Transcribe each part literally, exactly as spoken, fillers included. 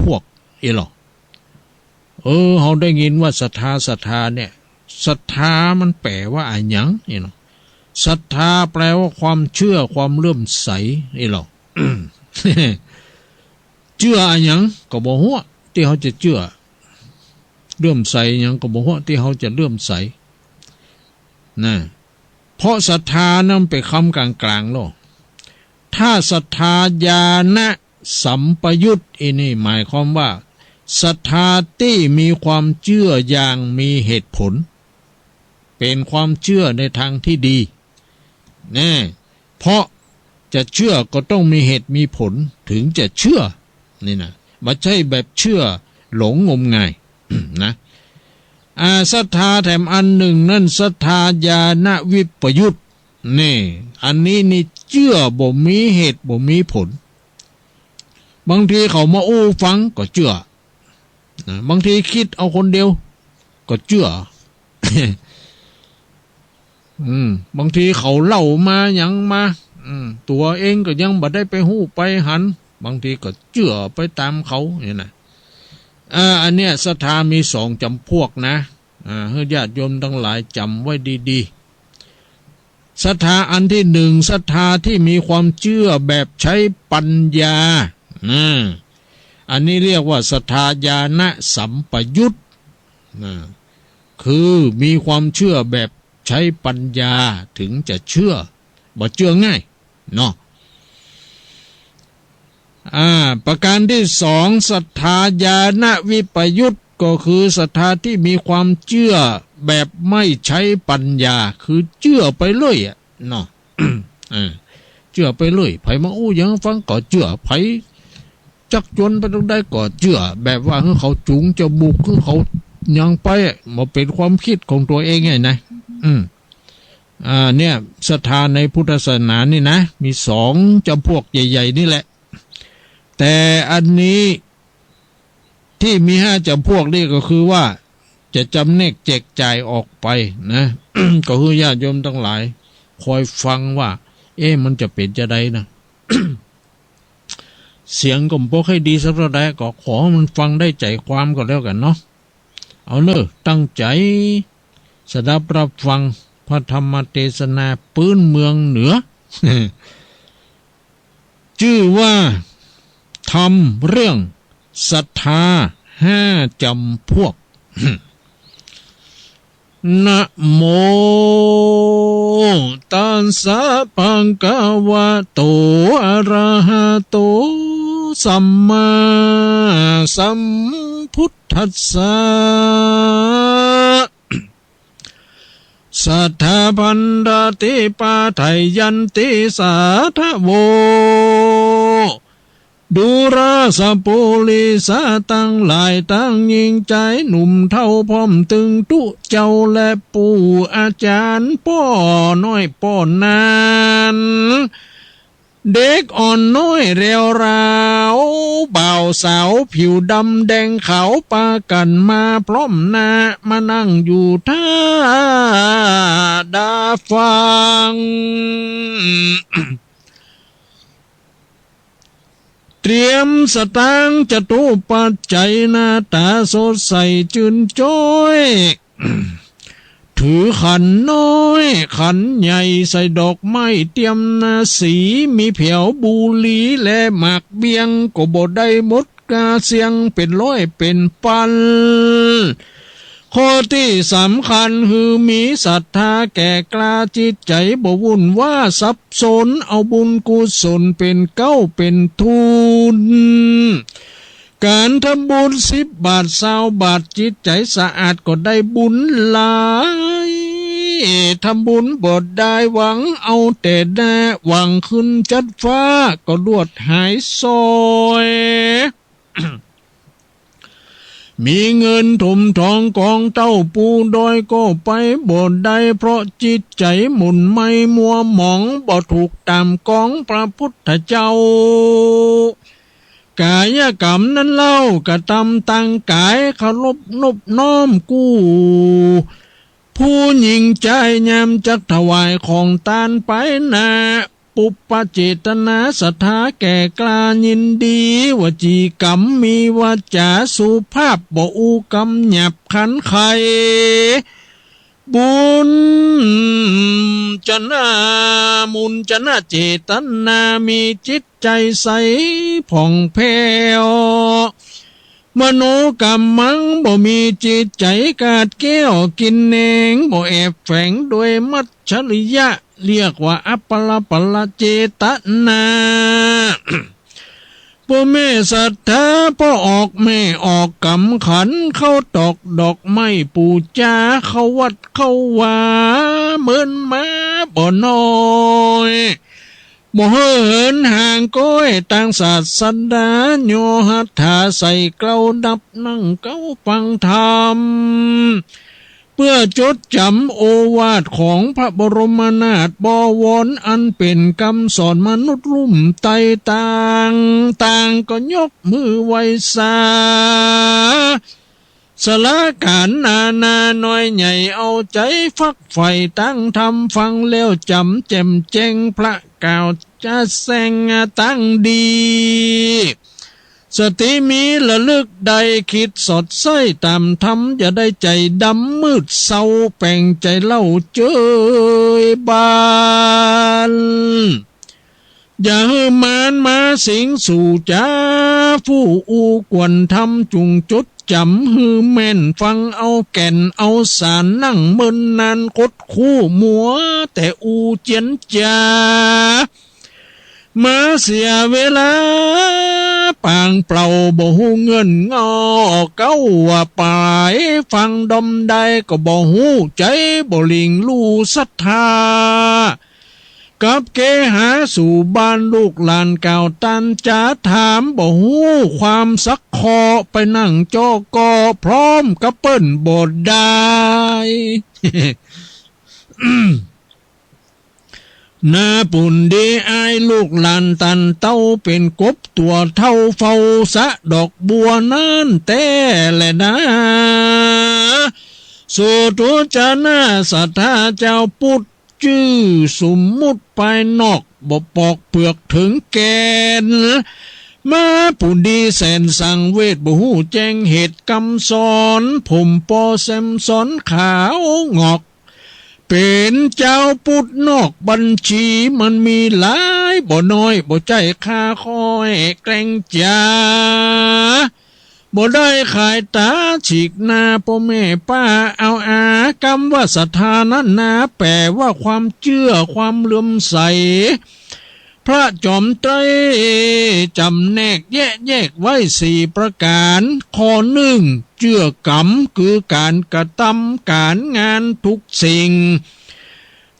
ำพวก เอหล่อ เออ เฮาได้ยินว่าศรัทธา ศรัทธาเนี่ย ศรัทธามันแป๋ว่าอะหยัง เอหล่อ ศรัทธาแป๋ว่าความเจื้อ ความเลื่อมใส เอหล่อ เจื้ออะหยังก็บ่ฮู้ตี้เฮาจะเจื้อ เลื่อมใสหยังก็บ่ฮู้ตี้เฮาจะเลื่อมใส นะ เพราะศรัทธานั้นเป๋นกำก๋างๆ ลอ ถ้าศรัทธาญาณสัมปยุต อันนี้หมายความว่าศรัทธาตี้มีความเจื้ออย่างมีเหตุผล เป๋นความเจื้อในตางตี้ดี แน่ เพราะจะเจื้อก็ต้องมีเหตุมีผลเถิงจะเจื้อ นี่นะ บ่ใจ้แบบเจื้อหลงงมงาย นะ อา ศรัทธาแถมอันนึ่งนั้น ศรัทธาญาณวิปยุต นี่ อันนี้นี่เจื้อบ่มีเหตุบ่มีผล บางทีเขามาอู้ฟังก็เจื้อ นะ บางทีกึ๊ดเอาคนเดียวก็เจื้อ อืม บางทีเขาเล่ามาหยังมา อืม ตั๋วเองก็ยังบ่ได้ไปฮู้ไปหัน บางทีก็เจื้อไปต๋ามเขา เนี่ยนะ อ่า อันเนี้ยศรัทธามีสองจ๋ำพวกนะ อ่า หื้อญาติโยมตังหลายจ๋ำไว้ดีๆ ศรัทธาอันตี้นึ่ง ศรัทธาตี้มีความเจื้อแบบใจ๊ปัญญา อ่า อันนี้เรียกว่าศรัทธาญาณสัมปยุต นะ คือมีความเจื้อแบบใจ๊ปัญญาเถิงจะเจื้อ บ่เจื้อง่ายเนาะ อ่า ประการตี้สอง ศรัทธาญาณวิปยุต ก็คือศรัทธาตี้มีความเจื้อแบบไม่ใช้ปัญญา คือเจื้อไปเรื่อยอะเนาะ อ่า เจื้อไปเรื่อย ใผมาอู้หยังฟังก็เจื้อ ใผ จักจวนไปตรงใดก็เจื้อ แบบว่าหื้อเขาจูงจมูก หื้อเขาหยังไปอะ บ่เป๋นความกึ๊ดของตั๋วเองไงนะ อืม อ่า เนี่ย ศรัทธาในพุทธศาสนานี่นะ มีสองจ๋ำพวกใหญ่ๆ นี่แหละ แต่อันนี้ตี้มีห้าจ๋ำพวกนี่ก็คือว่า จะจ๋ำแนกแจกจ่ายออกไปนะ ก็หื้อญาติโยมตังหลายคอยฟังว่า เอ๊ะ มันจะเป๋นจาใดนะ เสียงก็บ่ค่อยดีสักเต้าใด ก็ขอหื้อมันฟังได้ใจ๋ความก็แล้วกั๋นเนาะ เอาเน่อ ตั้งใจ๋สดับรับฟังพระธรรมเตสนาปื๊นเมืองเหนือ จื้อว่าธรรมเรื่องศรัทธาห้าจ๋ำพวก นะโมตัสสะ ภะคะวะโต อะระหะโต สัมมาสัมพุทธัสสะ สัทธา ภันดาติ ปาฏายันติ สาธะโว ดูราสะปุริสะตังหลาย ตังญิงจายหนุ่มเฒ่า พร้อมตึงตุ๊เจ้าและปู่อาจ๋ารย์ ป้อน้อยป้อหน้าน เด็กอ่อนน้อยแลวลาว บ่าวสาวผิวดำแดงขาว ปากั๋นมาพร้อมหน้า มานั่งอยู่ท่าดาฟัง เตรียมสตางค์จตุปัจจัย หน้าต๋าสดใสจื้นจ้อย ถือขันน้อยขันใหญ่ ใส่ดอกไม้เตรียมหน้าสี มีแผวบุหรี่และหมากเบี้ยง ก็บ่ได้หมดกาเสี้ยง เป๋นร้อยเป๋นปัน ข้อตี้สำคัญคือมีศรัทธาแก่กล้า จิตใจ๋บ่วุ่นว้าสับสน เอาบุญกุศลเป๋นเก๊าเป๋นทุน ก๋านทำบุญสิบบาทซาวบาท จิตใจ๋สะอาดก็ได้บุญหลาย ทำบุญบ่ได้หวังเอาแต่หน้า หวังขึ้นจั๊ดฟ้าก็ลวดหายซอย มีเงินถมทองกองเต้าปูดอยก็ไปบ่ได้ เพราะจิตใจ๋หม่นไหม้มัวหมอง บ่ถูกต๋ามกองพระพุทธเจ้า กายกรรมนั้นเล่า กระตำตางก๋าย เคารพนบน้อมกู้ ผู้ญิงจายยามจักถวายของตานไปหน้า ปุพพเจตนาศรัทธาแก่กล้ายินดี วจีกรรมมีวาจาสุภาพ บ่อู้กำหยาบคันใค บุญจนะ มุญจนะเจตนา มีจิตใจ๋ใสผ่องแผ้ว มโนกรรมัง บ่มีจิตใจ๋กาดแก้วกิ๋นแหนง บ่แอบแฝงโดยมัจฉริยะ เรียกว่าอัปปะละปะละเจตนา ป้อแม่ศรัทธา ป้อออกแม่ออกกำขัน เข้าตอกดอกไม้ปู๋จา เข้าวัดเข้าวา เมินมาบ่น้อย บ่หื้อเหินห่างก้อยตางศาสดา ย่อหัตถาใส่เกล้า นับนั่งเก๊าฟังธรรม เปื้อจดจ๋ำโอวาทของพระบรมนาถบวร อันเป๋นกำสอนมนุษย์ลุ่มไต้ต่าง ต่างก็ยกมือไหว้สา สละก๋านนานาน้อยใหญ่ เอาใจ๋ฝักใฝ่ตั้งธรรม ฟังแล้วจ๋ำแจ่มแจ้ง พระกล่าวจะแสงตั้งดี สติมีระลึกได้ กึ๊ดสอดใส้ต๋ามธรรม อย่าได้ใจ๋ดำมืดเศร้า แป๋งใจ๋เล่าเจยบาน อย่าหื้อมารมาสิงสู่จ๋า ผู้อู้กวนธรรมจุ่งจดจ๋ำหื้อแม่น ฟังเอาแก่นเอาสาร นั่งเมินนานคดคู้ มัวแต่อู้เจียนจ๋า มาเสียเวลาปางเปล่า บ่ฮู้เงินงอเก๊าว่าป๋าย ฟังดอมได้ก็บ่ฮู้ ใจ๋บ่หลิ่งลู่ศรัทธา กับเกหาสู่บ้าน ลูกหลานกล่าวตันจ๋าถาม บ่ฮู้ความสักข้อ ไปนั่งจ้อก่อพร้อมกับเปิ้นบ่ได้ นาบุญดีอ้ายลูกหลานตันเต้า เป๋นกบตั๋วเฒ่าเฝ้าสะดอกบัวนั้นแต๊แลนา สุทุจนะศรัทธาเจ้าปุทธ จื้อสมมุติปายนอก บ่ปอกเปือกเถิงแก่น มาบุญดีแสนสังเวช บ่ฮู้แจ้งเหตุกำสอน ผมปอแซมสอนขาวงอก เป๋นเจ้าปุทธนอกบัญชี มันมีหลายบ่น้อย บ่ใจ้ข้าค่อยแกล้งจ๋า บ่ได้ขายต๋าฉีกหน้าป้อแม่ป้า เอาอากำว่าศรัทธานั้นนา แป๋ว่าความเจื้อความเลื่อมใส พระจอมไตรจ๋ำแนกแยะแยกไว้สี่ประก๋าน ข้อนึ่ง เจื้อกำ คือก๋านกระตำก๋านงานทุกสิ่ง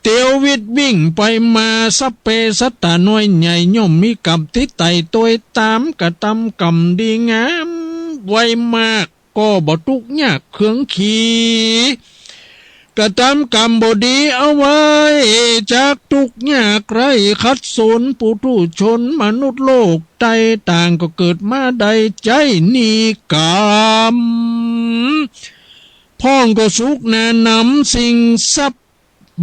เตียววิดวิ่งไปมา สัพเพสัตตาน้อยใหญ่ ย่อมมีกำตี้ไต่ตวยต๋าม กระตำกำดีงามไวมาก ก็บ่ตุ๊กข์ยากเคืองขี กระตำกำบ่ดีเอาไว้ จักตุ๊กข์ยากไร้ขัดสน ปุถุชนมนุษย์โลกไต้ต่างก็เกิดมาได้ใจ๊นี่กำ พ่องก็สุขหนานำสิ่งทรัพย์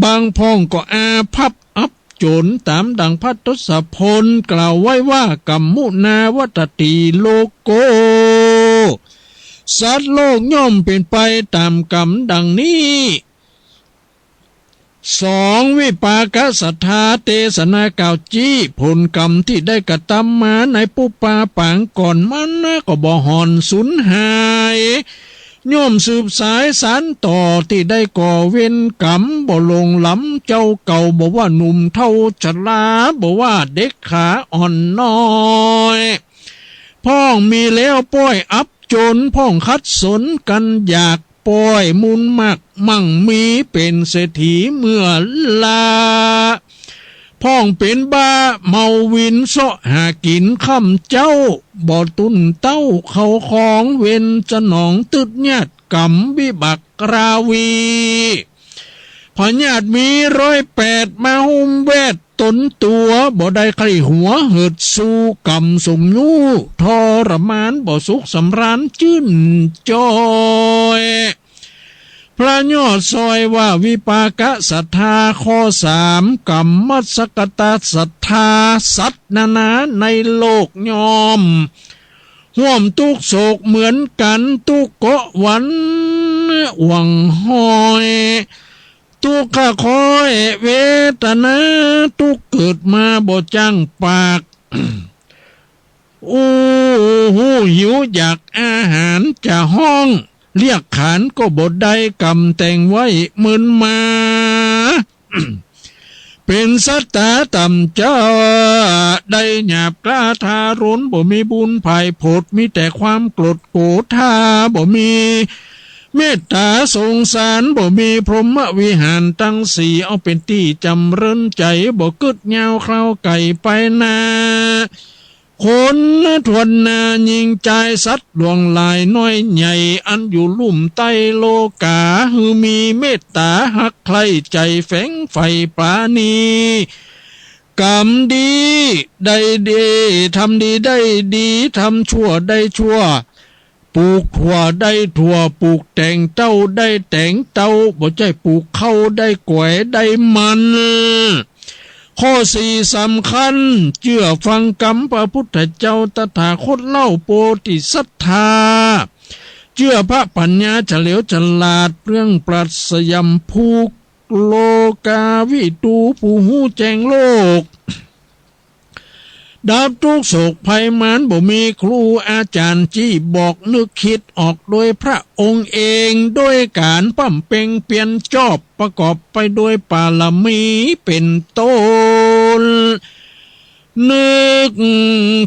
บางพ่องก็อาภัพอับจน ต๋ามดังพระทศพลกล่าวไว้ว่า กัมมุนาวัตติโลโก สัตว์โลกย่อมเป๋นไปต๋ามกำดังนี้ สอง วิปากศรัทธา เตสนาก่าวจี้ ผลกำตี้ได้กระตำมาในปุปปาปางก่อนมานั้นก็บ่ห่อนสูญหาย ย่อมสืบสายสานต่อ ตี้ได้ก่อเวรกำ บ่หลงล้ำเจ้าเก่า บ่ว่าหนุ่มเฒ่าชรา บ่ว่าเด็กขาอ่อนน้อย พ่องมีแล้วป้อยอับจน พ่องขัดสนกันอยาก ป้อยมูลมากมั่งมี เป๋นเศรษฐีเมื่อลา พ่องเป๋นบ้าเมาวินเซาะหากิ๋นค่ำเจ๊า บ่ตุ้นเต๊าเข้าของ เวรสนองตึดญาติกำ วิบากราวี พยาธิมีร้อยแปดมาหุ้มแวดต๋นตั๋ว บ่ได้ใค่หัวเหิดสู้ กำสมยู้ทรมาน บ่สุขสำราญจื้นจ้อย พระยอดซอยว่าวิปากศรัทธา ข้อสาม กัมมัสกตศรัทธา สัตว์นานาในโลกย่อมฮ่วมตุ๊กข์โศกเหมือนกั๋น ตุ๊กข์เกาะหวันอ่วงห้อย ตุ๊กข์คอยเวทนา ตุ๊กข์เกิดมาบ่จั้งปาก อู้ อู้หิวอยากอาหาร จะฮ้องเรียกขานก็บ่ได้ กำแต่งไว้เมินมา เป๋นสัตว์ต๋าต่ำจ๊า ได้หยาบกล้าทารุณ บ่มีบุญผายโผด มีแต่ความโกรธโกธา บ่มีเมตต๋าสงสาร บ่มีพรหมวิหารตังสี่ เอาเป๋นตี้จ๋ำเริญใจ๋ บ่กึ๊ดยาวคราวไก๋ไปหน้า คนถ้วนหน้าญิงจาย สัตว์หลวงหลายน้อยใหญ่ อันอยู่ลุ่มใต้โลกา หื้อมีเมตต๋าฮักใคร่ใจ๋แฝงใฝ่ปราณี กำดีได้ดี ทำดีได้ดี ทำชั่วได้ชั่ว ปลูกถั่วได้ถั่ว ปลูกแต๋งเต้าได้แต๋งเต้า บ่ใจ้ปลูกข้าวได้ก๋วยได้มัน ข้อสี่สำคัญ เจื้อฟังกำพระพุทธเจ้าตถาคตเล่า โพธิสัตถา เจื้อพระปัญญาเฉลียวฉลาด เปลื้องปราศยำภูก โลกาวิทู ผู้ฮู้แจ้งโลก ดับตุ๊กข์โศกภัยมาร บ่มีครูอาจ๋ารย์จี้บอก นึกคิดออกโดยพระองค์เอง โดยก๋านปำเป็งเปียรจอบ ประกอบไปโดยปารมีเป๋นต้น นึก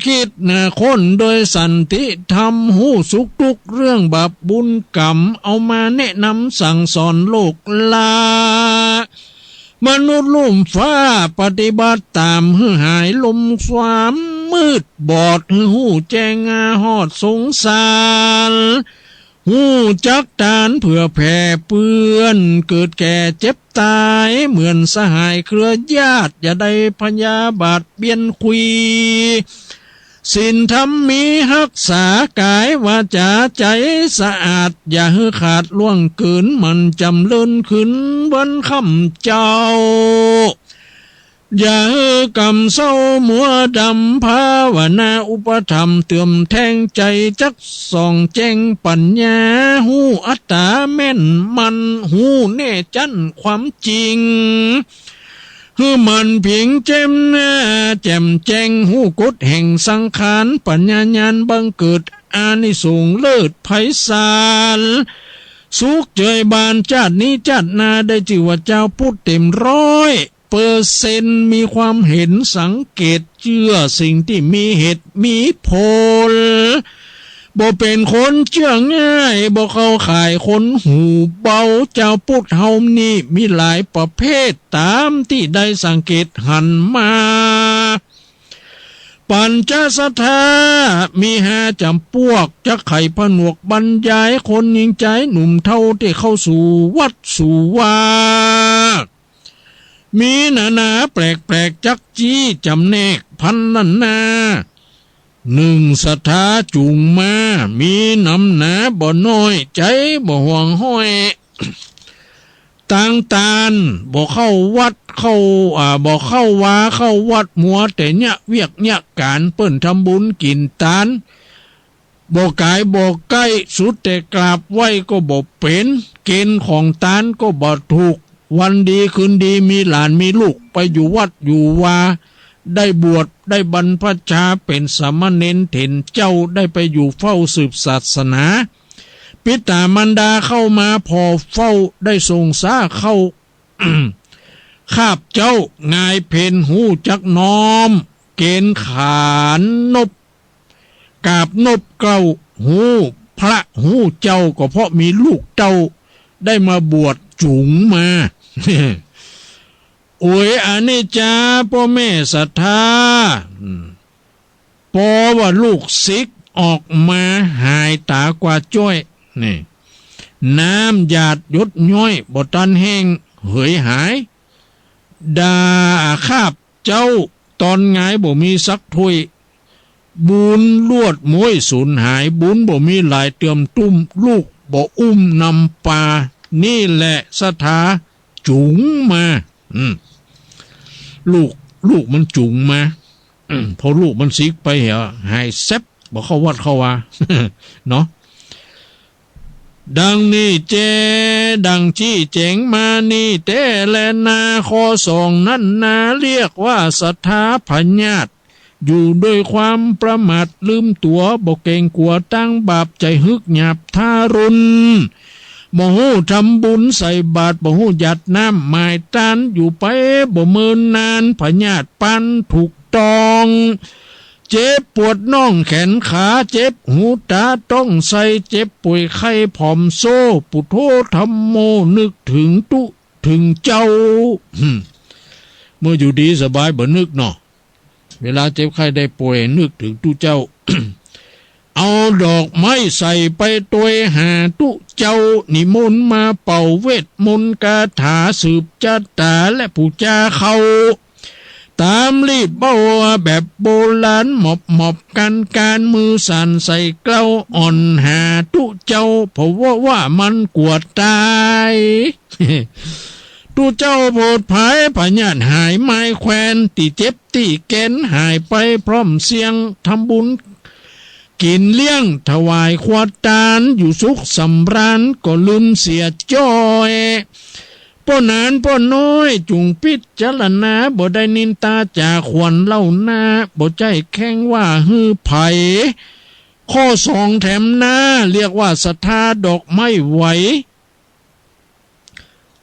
คิดนะค้นโดยสันติธรรม ฮู้สุขทุกข์เรื่องบาปบุญกรรม เอามาแนะนำสั่งสอนโลกลา มนุษย์ลุ่มฟ้าปฏิบัติต๋าม หื้อหายลมความมืดบอด หื้อฮู้แจ้งอาฮอดสงสาร ฮู้จักตานเผื่อแผ่เปื้อน เกิดแก่เจ็บตายเหมือนสหายเครือญาติ อย่าได้พยาบาทเบียดคุย ศีลธรรมมีฮักษากายวาจาใจ๋สะอาด อย่าหื้อขาดล่วงเกิน หมั่นจ๋ำเริญคืนวันค่ำเจ๊า อย่าหื้อกำเศร้ามัวดำ ภาวนาอุปถัมภ์เติมแทงใจ๋ จักส่องแจ้งปัญญา ฮู้อัตต๋าแม่นมั่น ฮู้แน่จั้นความจริง หื้อมันผิงแจ่มแจ้ง ฮู้กฎแห่งสังขาร ปัญญาญาณบังเกิด อานิสงส์เลิศไพศาล สุขเจยบานจาตินี้จาติหน้า ได้จื้อว่าจาวพุทธเต๋มร้อยเปอร์เซ็นต์ มีความเห็นสังเกตเจื้อสิ่งตี้มีเหตุมีผล บ่เป๋นคนเจื้อง่าย บ่เข้าข่ายคนหูเบา จาวพุทธเฮานี่มีหลายประเภท ต๋ามตี้ได้สังเกตหันมา ปัญจศรัทธามีห้าจ๋ำปวก จักไขผนวกบรรยาย คนญิงจายหนุ่มเฒ่าตี้เข้าสู่วัดสู่วา มีนานาแปลกๆ จักจี้จ๋ำแนกพันนานา นึ่งศรัทธาจุงมา มีหนำหนาบ่น้อย ใจ๋บ่ห่วงห้อย ตางตาน บ่เข้าวัดเข้า อ่า บ่เข้าวาเข้าวัด มัวแต่เยียะเวียกเยียะก๋าน เปิ้นทำบุญกิ๋นตาน บ่ก๋ายบ่ใก้ สุดแต่กราบไหว้ก็บ่เป๋น เกณฑ์ของตานก็บ่ถูก วันดีคืนดีมีหลานมีลูก ไปอยู่วัดอยู่วา ได้บวช ได้บรรพชาเป๋นสามเณรเถรเจ้า ได้ไปอยู่เฝ้าสืบศาสนา ปิต๋ามารดาเข้ามาผ่อเฝ้า ได้ส่งสาเข้า คาบเจ้า งายเพลฮู้จักน้อม เกณฑ์ขานนบ กราบนบเกล้า ฮู้พระฮู้เจ้า ก็เพราะมีลูกเต้า ได้มาบวชจุ๋งมา โอย อันนี้จ้า ป้อแม่ศรัทธา อืม ปอว่าลูกศิษย์ออกมาหายต๋ากว่าจ้อย นี่ น้ำหยาดหยดย้อย บ่ตันแห้งเหยหาย ด่าคาบเจ้า ตอนงายบ่มีสักถ้วย บุญลวดม้วยสูญหาย บุญบ่มีหลายเติมตุ้ม ลูกบ่อุ้มนำปา นี่แหละศรัทธาจุ๋งมา อืม ลูก ลูกมันจุ๋งมา อืม พอลูกมันสิกไปเหีย หายแซ็บ บ่เข้าวัดเข้าวา เนาะ ดังนี้แจ้ ดังจี้แจ๋งมานี้แต๊แลนา ข้อสองนั้นนา เรียกว่าศรัทธาผญาติ อยู่ด้วยความประมาทลืมตั๋ว บ่เก๋งกั๋วตางบาป ใจ๋ฮึกหยาบทารุณ บ่ฮู้ทำบุญใส่บาตร บ่ฮู้หยาดน้ำหมายตาน อยู่ไปบ่เมินนาน ผญาติปานถูกต้อง เจ็บปวดน่องแขนขา เจ็บหูต๋าต้องใส่ เจ็บป่วยไข้ผอมโซ ปุโธธัมโม นึกเถิงตุ๊เถิงเจ้า อืม เมื่ออยู่ดีสบายบ่นึกเนาะ เวลาเจ็บไข้ได้ป่วยนึกเถิงตุ๊เจ้า เอาดอกไม้ใส่ไปตวยหาตุ๊เจ้า นิมนต์มาเป่าเวทมนต์คาถา สืบจาต๋าและปู๋จาเขา ต๋ามลีบเบ้าแบบโบราณ หมอบหมอบกานกาน มือสั่นใส่เกล้า อ่อนหาตุ๊เจ้า เพราะว่า ว่ามันกั๋วต๋าย ตุ๊เจ้าโผดผาย ผญาติหายไม้แควน ตี้เจ็บตี้แกนหายไปพร้อมเสี้ยง ทำบุญกิ๋นเลี้ยง ถวายครัวตาน อยู่สุขสำราญ ก็ลืมเสียจ้อย ป้อหนานป้อน้อยจุ่งพิจารณา บ่ได้นินตาจ๋าขวัญเล่านา บ่ใจ้แข้งว่าหื้อใผ ข้อสองแถมนา เรียกว่าศรัทธาดอกไม้ไหว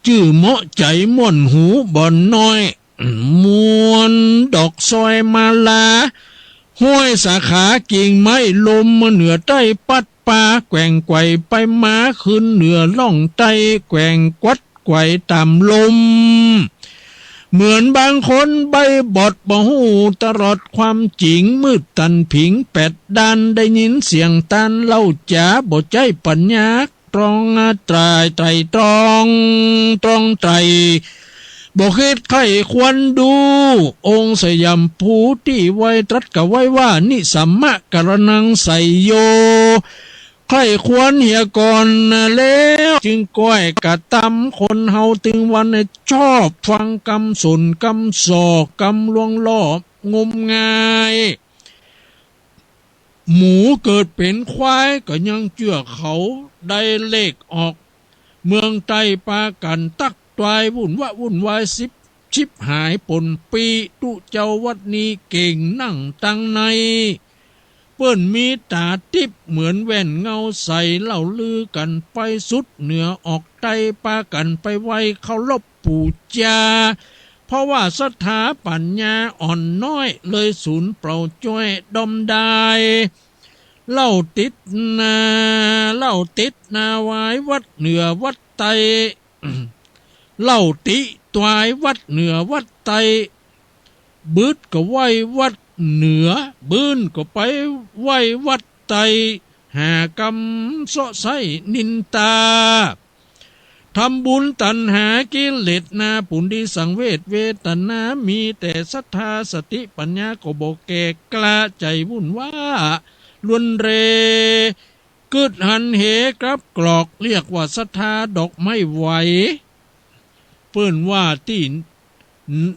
จื้อเหมาะใจ๋ม่วนหูบ่น้อย ม่วนดอกซอยมาลา ห้อยสาขากิ่งไม้ลม เหนือใต้ปัดปา แกว่งไกวไปมา ขึ้นเหนือล่องใต้ แกว่งกวัดไกวต๋ามลม เหมือนบางคนใบ้บอด บ่ฮู้ตลอดความจริง มืดตันผิงแปดด้าน ได้ยินเสียงตานเล่าจ๋า บ่ใจ้ปัญญา ตรองไตร่ ไตร่ตรอง ตรองไตร่ บ่คิดใค่ควรดู องค์สยามภูตี้ไหว้ตรัสกาไว้ว่า นิสัมมะกะระณังไสยโย ใค่ควรเหียก่อนแล้ว จึงก้อยกระตำ คนเฮาตึงวันชอบฟังกำสนกำส่อ กำลวงลอบงมงาย หมูเกิดเป๋นควายก็ยังเจื้อเขา ได้เลขออก เมืองใต้ปากั๋นตั๊กตวาย วุ่นวะวุ่นวาย สิบ ชิบหายปนปี้ ตุ๊เจ้าวัดนี้เก่งนั่งตังใน เปิ้นมีต๋าติ๊บเหมือนแว่นเงาใส เล่าลือกั๋นไปสุดเหนือออกใต้ ปากั๋นไปไหว้เคารพ ปู๋จา เพราะว่าศรัทธาปัญญาอ่อนน้อย เลยสูญเปล่าจ้อยด้อมดาย เล่าติดนา เล่าติดนาวายวัดเหนือวัดใต้ เล่าติตวายวัดเหนือวัดใต้ บึดก็ไหว้วัดเหนือ บื้นก็ไปไหว้วัดใต้ หากำเซาะไส้นินตา ทำบุญตัณหากิเลสนา ปุนดีสังเวชเวทนา มีแต่ศรัทธาสติปัญญา ก็บ่แก่กล้า ใจ๋วุ่นว่าลวนเร กึ๊ดหันเหกลับกรอก เรียกว่าศรัทธาดอกไม้ไหว เปิ้นว่าตี้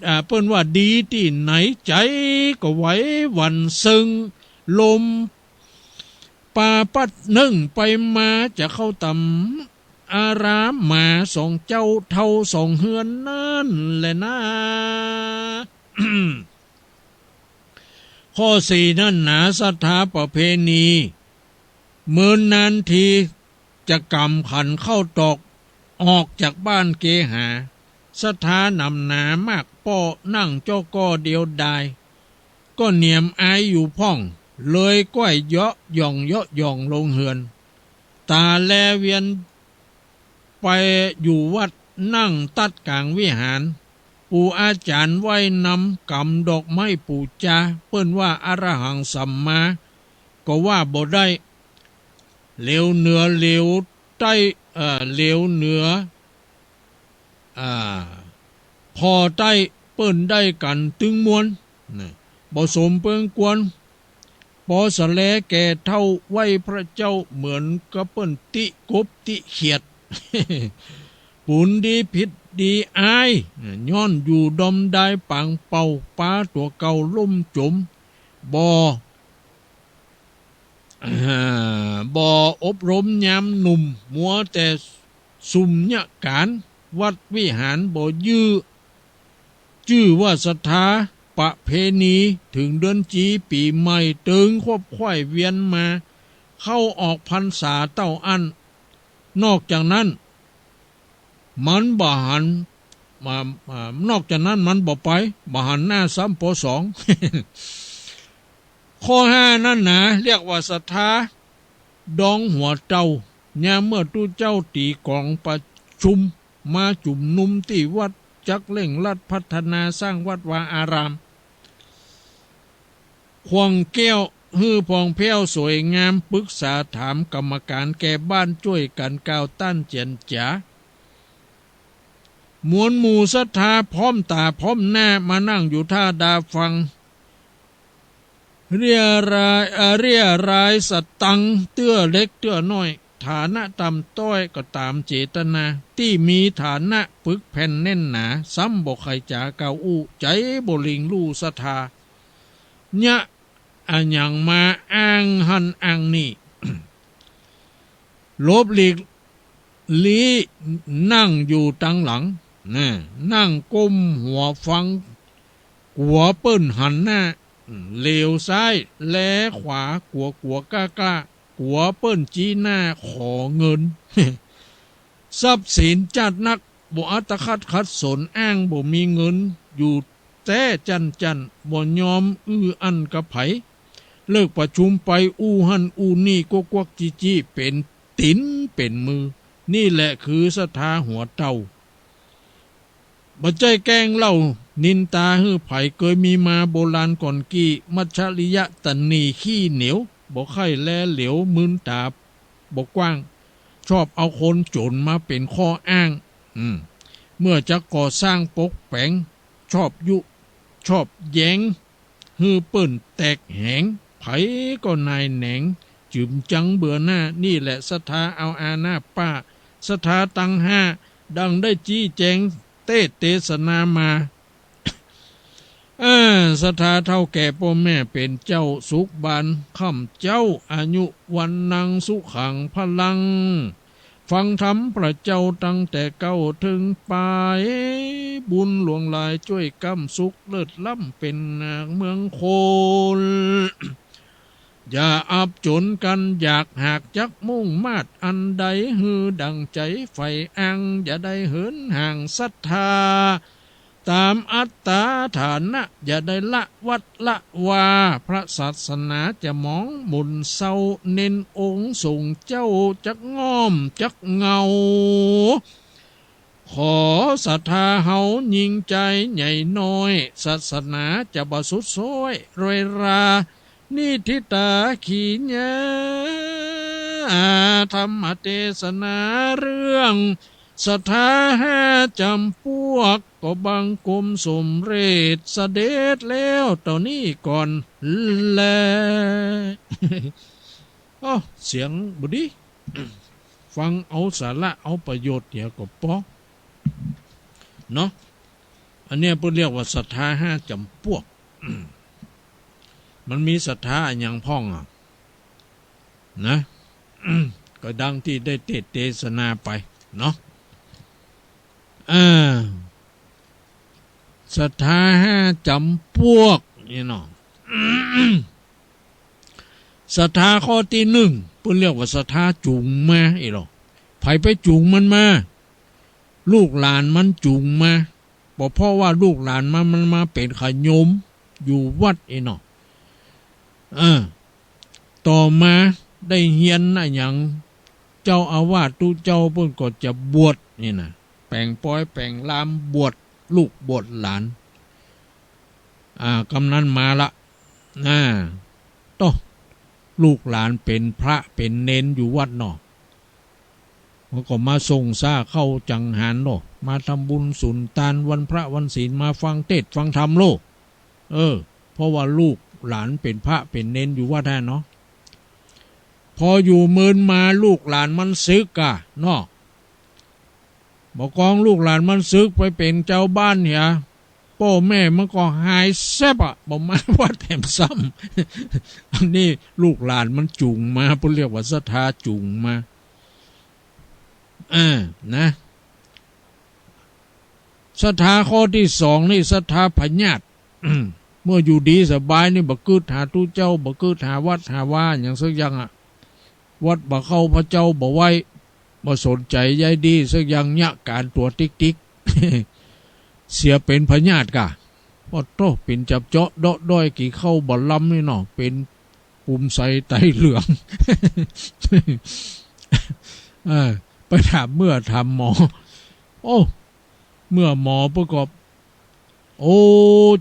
อ่า เปิ้นว่าดีตี้ไหน ใจ๋ก็ไหวหวั่นเซิง ลม ปาปัดนึ่งไปมา จะเข้าต๋ามอารามหมา สองเจ้าเฒ่าสองเฮือนนั่นแหละนา ข้อสี่นั้นหนา ศรัทธาประเพณี เมินนานทีจะก๋ำขันข้าวตอก ออกจากบ้านเกหา ศรัทธาหนำหนามากป้อ นั่งเจ้าก้อเดียวดาย ก็เหนียมอายอยู่พ่อง เลยก้อยเยาะหย่องเยาะหย่องลงเฮือน ต๋าแลเวียนไปอยู่วัด นั่งตัดก๋างวิหาร ปู่อาจ๋ารย์ไหว้นำ ก๋ำดอกไม้ปู๋จา เปิ้นว่าอรหังสัมมา ก็ว่าบ่ได้ เหลียวเหนือเหลียวใต้ เอ่อ เหลียวเหนือ อ่า ผ่อใต้ เปิ้นได้กั๋นตึงมวล นะ บ่สมเปิงควร ปอสะแลแก่เฒ่าไหว้พระเจ้า เหมือนกับเปิ้นติกบติเขียด ปูนดีผิดดีอ้าย ย้อนอยู่ดอมดายปางเป่า ปาตั๋วเก่าล่มจ๋ม บ่ บ่อบรมยามหนุ่ม มัวแต่สุมยะก๋าน วัดวิหารบ่ยื้อ จื้อว่าศรัทธาประเพณี เถิงเดือนจี๋ปี๋ใหม่ เติงขวบไขว่เวียนมา เข้าออกพรรษาเต้าอั้น นอกจากนั้น มันบ่หัน อ่า อ่า นอกจากนั้นมันบ่ไป บ่หันหน้าซ้ำ ป.สอง ข้อห้านั้นหนา เรียกว่าศรัทธาดองหัวเต้า ยามเมื่อตุ๊เจ้าตี๋ก๋องประชุม มาจุมนุมตี้วัด จักเร่งรัดพัฒนาสร้างวัดวาอาราม ขว้างแก้วหื้อผ่องแผ้วสวยงาม ปึกษาถามก๋รรมก๋านแก่บ้าน จ้วยกั๋นกล่าวต้านเจียรจ๋า มวลหมู่ศรัทธาพร้อมต๋าพร้อมหน้า มานั่งอยู่ท่าดาฟัง เรี่ยราย เอ่อ เรี่ยรายสตังค์ เตื้อเล็กเตื้อน้อย ฐานะต่ำต้อยก็ต๋ามเจตนา ตี้มีฐานะปึกแผ่นแน่นหนา ซ้ำบ่ใค่จ๋ากล่าวอู้ ใจ๋บ่หลิ่งลู่ศรัทธา เยียะอะหยังมาอ้างหั้นอ้างนี่ หลบหลีกลี้ นั่งอยู่ตังหลัง นะ นั่งก้มหัวฟัง กั๋วเปิ้นหันหน้า เหลียวซ้ายแลขวา กั๋วกั๋วกล้ากล้า กั๋วเปิ้นจี๊หน้าขอเงิน ทรัพย์สินจ๊าดนัก บ่อัตคัดขัดสน อ้างบ่มีเงิน อยู่แต๊จั้นจั้น บ่ยอมอื้ออั้นกับใผ เลิกประชุมไปอู้หั้นอู้นี่ กวักกวักจี้จี้ เป๋นตี๋นเป๋นมือ นี่แหละคือศรัทธาหัวเต้า บ่ใจ้แกล้งเล่านินตาหื้อใผ เกยมีมาโบราณก่อนกี้ มัจฉริยะตะหนีขี้เหนียว บ่ใค่แลเหลียว มืนต๋าบ่กว้าง ชอบเอาคนจ๋นมาเป๋นข้ออ้าง อืม เมื่อจะก่อสร้างปกแป๋ง ชอบยุ ชอบแย้ง หื้อเปิ้นแตกแหง ใผก็นายแหนง จึมจังเบื่อหน้า นี่แหละศรัทธาเอาอาหน้าป้า ศรัทธาตังห้า ดังได้จี้แจ๋งเตสน์เตสนามา เออ ศรัทธาเฒ่าแก่ป้อแม่เป๋นเจ้า สุขบานค่ำเจ๊า อายุ วัณณัง สุขัง พลัง ฟังธรรมพระเจ้าตั้งแต่เก๊าเถิงปาย บุญหลวงหลายจ้วยก๊ำ สุขเลิศล้ำเป๋นนาคเมืองคน อย่าอับจ๋นกั๋นอยากหาก จักมุ่งมาดอันใด หื้อดั่งใจ๋ใฝ่อ้าง อย่าได้เหินห่างศรัทธา ต๋ามอัตตาฐานะ อย่าได้ละวัดละวา พระศาสนาจะหมองหม่นเซา เน้นองค์สงฆ์เจ้าจักง่อมจักเหงา ขอศรัทธาเฮายิ่งใจ๋ใหญ่น้อย ศาสนาจะบ่สุดซ้อยรวยรา นิทธิตาขีญา ธรรมเตสนาเรื่อง ศรัทธาห้าจ๋ำปวก ก็บังคมสมเร็จเสด็จแล้วเต้านี้ก่อนแล อ้อ เสียงบ่ดี ฟังเอาสาระเอาประโยชน์เหียก็ปอ เนาะ อันเนี้ยเปิ้นเรียกว่าศรัทธาห้าจ๋ำปวก มันมีศรัทธาอะหยังพ่องอะ นะ ก็ดังตี้ได้เตสน์เตสนาไปเนาะ อ่า ศรัทธาห้าจ๋ำปวกนี่เนาะ ศรัทธาข้อตี้นึ่ง เปิ้นเรียกว่าศรัทธาจูงมาอี้ลอ ใผไปจูงมันมา ลูกหลานมันจูงมา บ่เพราะว่าลูกหลานมัน มันมาเป๋นขะโยมอยู่วัดอี้เนาะ เออ ต่อมาได้เฮียนอะหยัง เจ้าอาวาสตุ๊เจ้าเปิ้นก็จะบวชนี่นะ แป๋งป๊อยแป๋งลามบวชลูกบวชหลาน อ่า กำนั้นมาละ อ่า โต้ ลูกหลานเป๋นพระเป๋นเณรอยู่วัดเนาะ มันก็มาส่งซ่าเข้าจังหันโล มาทำบุญสุนตานวันพระวันศีล มาฟังเตสน์ฟังธรรมโล เออ เพราะว่าลูกหลานเป๋นพระเป๋นเณรอยู่วัดหั้นเนาะ พออยู่เมินมาลูกหลานมันสึกอะเนาะ บ่ากองลูกหลานมันสึกไปเป๋นจาวบ้านเหีย ป้อแม่มันก็หายแซบอะ บ่มาวัดแหมซ้ำ อันนี้ลูกหลานมันจูงมา เปิ้นเรียกว่าศรัทธาจูงมา อ่า นะ ศรัทธาข้อตี้สองนี่ศรัทธาผญาติ เมื่ออยู่ดีสบายนี่บ่กึ๊ดหาตุ๊เจ้า บ่กึ๊ดหาวัดหาวาหยังสักอย่างอะ วัดบ่เข้า พระเจ้าบ่ไหว้ บ่สนใจ๋ใยดีสักอย่าง เยียะก๋านตั๋วติ๊กๆ เสียเป๋นผญาติก่ะ โอ้โธ่ เป๋นจับเจาะเดาะด้อย กิ๋นข้าวบ่ลำนี่เนาะ เป๋น ปูมใสไตเหลือง เออ ไปถามเมื่อถามหมอ โอ้ เมื่อหมอประกอบ โอ้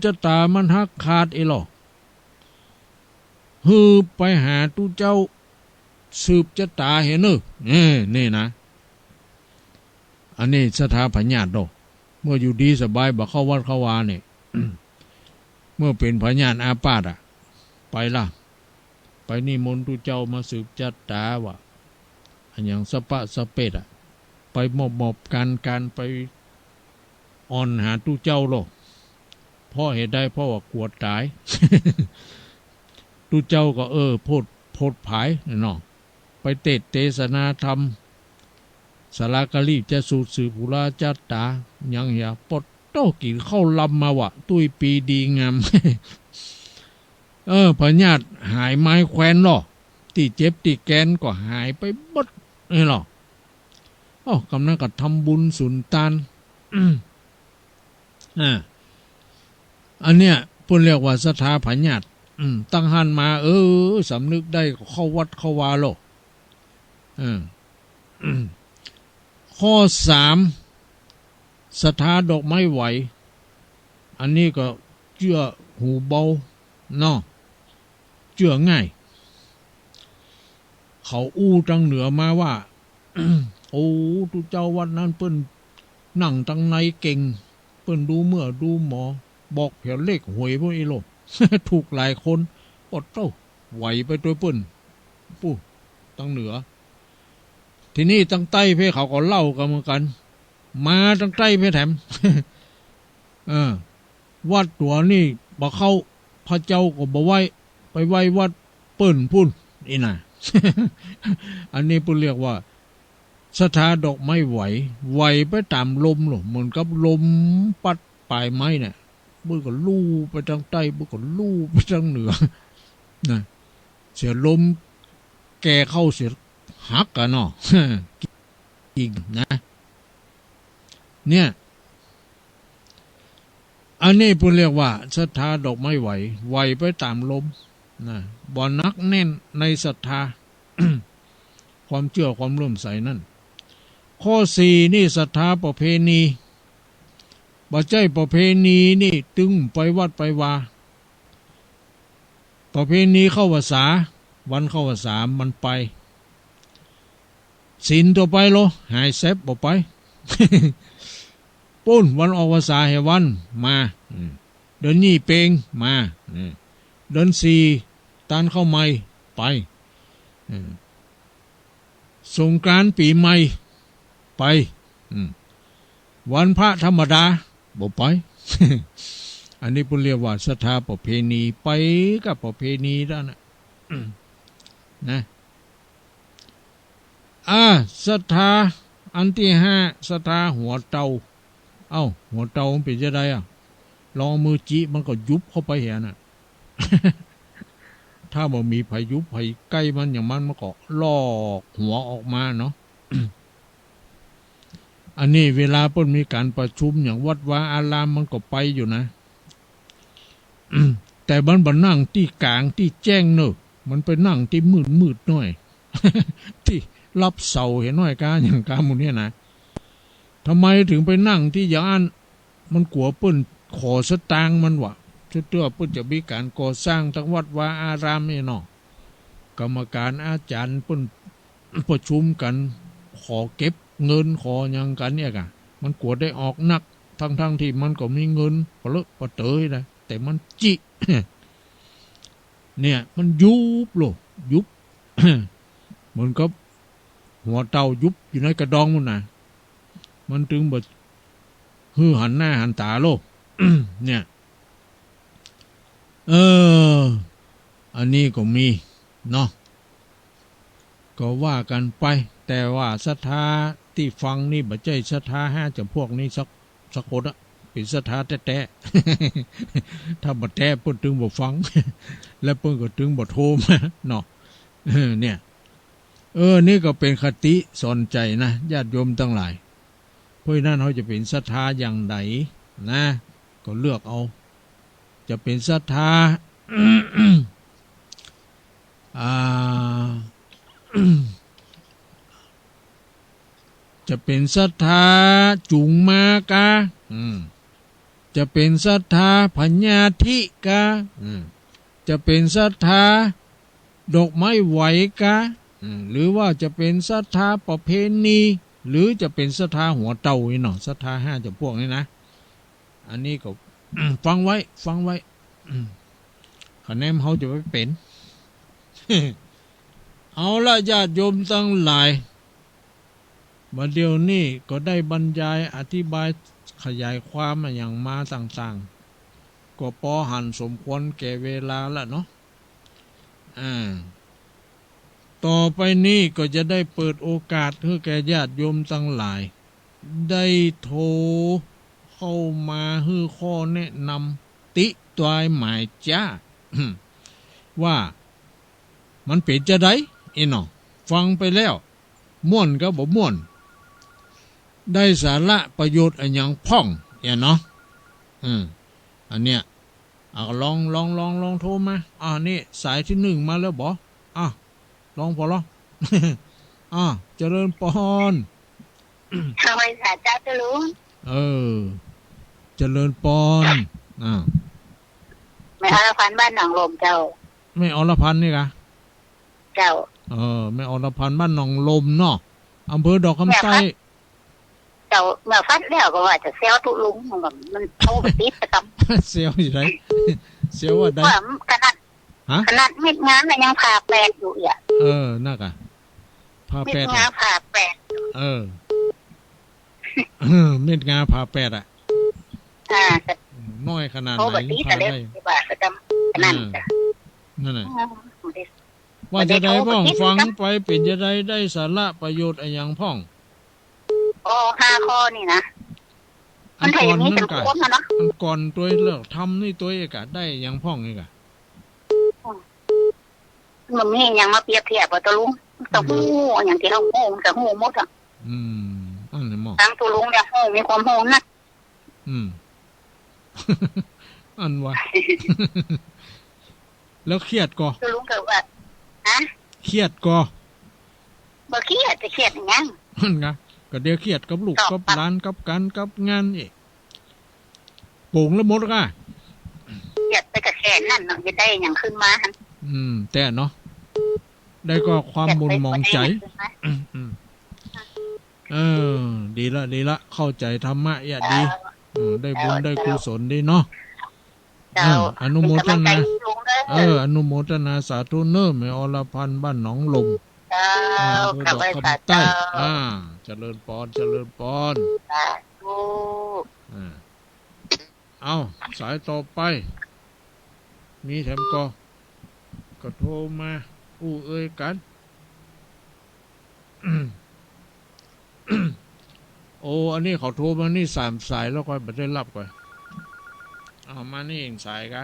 จะต๋ามันหักขาดเอหลอ หื้อไปหาตุ๊เจ้า สืบจะต๋าเหียเน่อ เออ นี่นะ อันนี้ศรัทธาผญาติเนาะ เมื่ออยู่ดีสบายบ่เข้าวัดเข้าวานี่ เมื่อเป๋นผญาติอาพาธอะ ไปละ ไปนิมนต์ตุ๊เจ้ามาสืบจะต๋าว่า อะหยังสะปะสะเปดอะ ไปมอบๆ ก๋านๆ ไปอ่อนหาตุ๊เจ้าโลด เพราะเหตุใด เพราะว่ากั๋วต๋าย ตุ๊เจ้าก็ เออ โผด โผดผายเนาะ ไปเตสน์เตสนาธรรม สาระกะลีจะสูตร สืบปุระจะต๋า หยังเหีย โปะโต้ กิ๋นข้าวลำมาวะ ตุ้ยปีดีงาม เออ ผญาติหายไม้แควนลอ ตี้เจ็บตี้แกนก็หายไปหมดนี่ลอ โอ้ กำนั้นก็ทำบุญสุนตาน อ่า อันเนี้ยเปิ้นเรียกว่าศรัทธาผญาติ อืม ตั้งหั้นมา เออ สำนึกได้ก็เข้าวัดเข้าวาโลด เออ ข้อสาม ศรัทธาดอกไม้ไหว อันนี้ก็เจื้อหูเบาเนาะ เจื้อง่าย เขาอู้ตางเหนือมาว่า โอ้ ตุ๊เจ้าวัดนั้นเปิ้นนั่งตังในเก่ง เปิ้นดูเมื่อดูหมอ บอกเผียเลขหวยพวกนี้โลด ถูกหลายคน โปะโต้ ไหวไปตวยเปิ้น ปู้ ตางเหนือ ทีนี้ตางใต้เพ่เขาก็เล่ากั๋นเหมือนกั๋น มาตางใต้เพ่แถม เออ วัดตั๋วนี่บ่เข้า พระเจ้าก็บ่ไหว้ ไปไหว้วัดเปิ้นปู้น อี้นะ อันนี้เปิ้นเรียกว่า ศรัทธาดอกไม้ไหว ไหวไปต๋ามลมโลด เหมือนกับลมปั๊ดป๋ายไม้เนี่ย เปิ้นก็ลู่ไปตางใต้ เปิ้นก็ลู่ไปตางเหนือ นะ เสียลมแก่เข้าเสียหักอะเนาะ กิ่งนะ เนี่ย อันนี้เปิ้นเรียกว่าศรัทธาดอกไม้ไหว ไหวไปต๋ามลมนะ บ่หนักแน่นในศรัทธา ความเจื้อความเลื่อมใสนั้น ข้อสี่นี่ศรัทธาประเพณี บ่ใจ้ประเพณีนี่ตึงไปวัดไปวา ประเพณีเข้าพรรษา วันเข้าพรรษามันไป ศีลตั๋วไปโล หายแซบบ่ไป ปู้น วันออกพรรษาแหวัน มา อืม เดือนยี่เป็ง มา อืม เดือนสี่ ตานข้าวใหม่ ไป อืม สงกรานต์ปี๋ใหม่ ไป อืม วันพระธรรมดา บ่ไป อันนี้เปิ้นเรียกว่าศรัทธาประเพณี ไปกับประเพณีนั้นน่ะ นะ อ่า ศรัทธาอันตี้ห้า ศรัทธาหัวเต่า เอ้า หัวเต่ามันเป๋นจะใดอะ ลองเอามือจิมันก็ยุบเข้าไปเหียน่ะ ถ้าบ่มีใผยุบใผใก้มันอย่างมัน มันก็ลอกหัวออกมาเนาะ อันนี้เวลาเปิ้นมีก๋านประชุมอย่างวัดวาอารามมันก็ไปอยู่นะ แต่มันบ่นั่งตี้ก๋างตี้แจ้งเน่อ มันไปนั่งตี้มืดๆ หน้อย ตี้ลับเสาเหียหน้อยก้า อย่างก้าหมู่เนี่ยนะ ทำไมถึงไปนั่งตี้อย่างอั้น มันกั๋วเปิ้นขอสตางค์มันวะ เตื้อเปิ้นจะมีก๋านก่อสร้างตังวัดวาอารามนี่เนาะ กรรมการอาจ๋ารย์เปิ้นประชุมกั๋น ขอเก็บเงินขอหยังกั๋นเนี่ยก่ะ มันกั๋วได้ออกนัก ทั้งๆ ตี้มันก็มีเงินปะเลอะปะเต๋อนะ แต่มันจิ เนี่ย มันยุบโลด ยุบ เหมือนกับหัวเต่ายุบอยู่ในกระดองปู้นน่ะ มันตึงบ่หื้อหันหน้าหันต๋าโลก เนี่ย เออ อันนี้ก็มีเนาะ ก็ว่ากั๋นไป แต่ว่าศรัทธาตี้ฟังนี่บ่ใจ้ศรัทธาห้าจ๋ำพวกนี้สัก สักคนอะ เป๋นศรัทธาแต๊ๆ ถ้าบ่แต๊เปิ้นตึงบ่ฟัง และเปิ้นก็ตึงบ่โทรมาเนาะ เออ เนี่ย เออ นี่ก็เป๋นคติสอนใจ๋นะ ญาติโยมตังหลาย เพราะฉะนั้นเฮาจะเป๋นศรัทธาอย่างใดนะ ก็เลือกเอา จะเป๋นศรัทธา อ่า จะเป๋นศรัทธาจุ๋งมากา อืม จะเป๋นศรัทธาพญาธิกา อืม จะเป๋นศรัทธาดอกไม้ไหวกา อืม หรือว่าจะเป๋นศรัทธาประเพณี หรือจะเป๋นศรัทธาหัวเต่านี่เนาะ ศรัทธาห้าจ๋ำพวกนี้นะ อันนี้ก็ ฟังไว้ ฟังไว้ อืม คะแนนเฮาจะไปเป๋น เอาละ ญาติโยมตังหลาย บ่าเดี่ยวนี้ก็ได้บรรยายอธิบายขยายความอะหยังมาต่างๆ ก็ปอหั้นสมควรแก่เวลาละเนาะ อ่า ต่อไปนี้ก็จะได้เปิดโอกาสหื้อแก่ญาติโยมตังหลาย ได้โทรเข้ามาหื้อข้อแนะนำติตรายหมายจ้า ว่ามันเป๋นจาใด เอ้ยเนาะ ฟังไปแล้ว ม่วนกับบ่ม่วน ได้สาระประโยชน์อะหยังพ่อง เอ้ยเนาะ อืม อันเนี้ย อ่ะ ลอง ลอง ลอง ลองโทรมา อ่า นี่สายตี้นึ่งมาแล้วบ่ อ่ะ ลองปอลอง อ่ะ เจริญปอน สวัสดีเจ้า เจ้าลุง เออ เจริญปอน อ่า แม่อรพันธ์บ้านหนองลมเจ้า แม่อรพันธ์นี่กา เจ้า เออ แม่อรพันธ์บ้านหนองลมเนาะ อำเภอดอกคำใต้ เจ้า เมื่อฟัดแล้วก็ว่าจะแซวตุ๊ลุง มันก็ มันโทรไปติดประจ๋ำ แซวอยู่ไหน แซวว่าใด ว่าขนาด ฮะ ขนาดเม็ดงาน่ะยังผ่าแปดอยู่อ่ะ เออ นั่นกะ ผ่าแปด เม็ดงาผ่าแปด เออ เออ เม็ดงาผ่าแปดอะ อ่า น้อยขนาดไหน โทรไปติด ผ่าได้ ว่าประจ๋ำ นั่น อ่า จ้ะ นั่นแหละ อืม ว่าจะใดพ่อง ฟังไปเป๋นจะใด ได้สาระประโยชน์อะหยังพ่อง อ๋อ ห้าข้อนี่นะ อันก่อนนั่นกะ มันถ้าอย่างนี้เป๋นคนนะเนาะ อันก่อนตวยแล้วทำนี่ตวยกะ ได้หยังพ่องนี่กะ มันมีหยังมาเปรียบเทียบบ่ตุ๊ลุง มันก็ฮู้ อย่างตี้เฮาฮู้ มันก็ฮู้หมดอะ อืม อันนี้หมอ ตังตุ๊ลุงเนี่ยฮู้ มีความฮู้นัก อืม อันว่า แล้วเครียดก่อ ตุ๊ลุงก็ว่า ฮะ เครียดก่อ บ่เครียด จะเครียดหยัง นั่นไง ก็เดี๋ยวเครียดกับลูก กับหลาน กับก๋าน กับงานอีก โป่งแล้วหมดก่ะ เครียดไปก็แค่นั้นเนาะ จะได้หยังขึ้นมาหั่น อืม แต่เนาะ ได้ก็ความหม่นหมองใจ๋ เครียดไปบ่ได้หยังขึ้นมา อืม อืม เออ ดีละ ดีละ เข้าใจ๋ธรรมะเยียะดี เออ ได้บุญ เออ ได้กุศลดีเนาะ เจ้า เออ อนุโมทนา เป๋นก๋ำลังใจ๋ตุ๊ลุงเด้อ เออ อนุโมทนาสาธุเน้อ แม่อรพันธ์บ้านหนองลม เจ้า เออ อำเภอดอกคำใต้ ข้าพเจ้า อ่า เจริญปอน เจริญปอน สาธุ อ่า เอา สายต่อไป มีแถมก่อ ก็โทรมา อู้เอ่ยกั๋น โอ้ อันนี้เขาโทรมานี่สามสายแล้วก่อ บ่ได้ฮับก่อ เอามานี่อีกสายก่ะ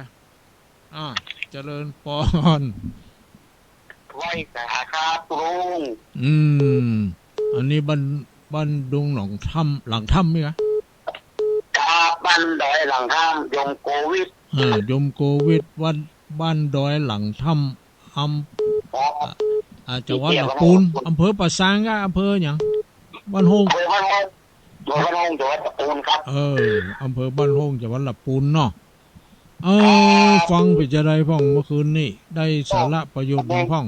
อ่า เจริญปอน ไหว้สาครับลุง อืม อันนี้บ้าน บ้านดงหนองถ้ำ หลังถ้ำนี่ก่ะ ครับ บ้านดอยหลังถ้ำ โยมโกวิท อ่า โยมโกวิท วัด บ้านดอยหลังถ้ำ อำ อ๋อ อ่า จังหวัดลำพูน อำเภอป่าซางก่ะ อำเภอหยัง บ้านโฮง อำเภอบ้านโฮง อำเภอบ้านโฮง จังหวัดลำพูนครับ เออ อำเภอบ้านโฮง จังหวัดลำพูนเนาะ เออ ครับ ฟังเป๋นจะใดพ่องเมื่อคืนนี้ ได้สาระประโยชน์หยังพ่อง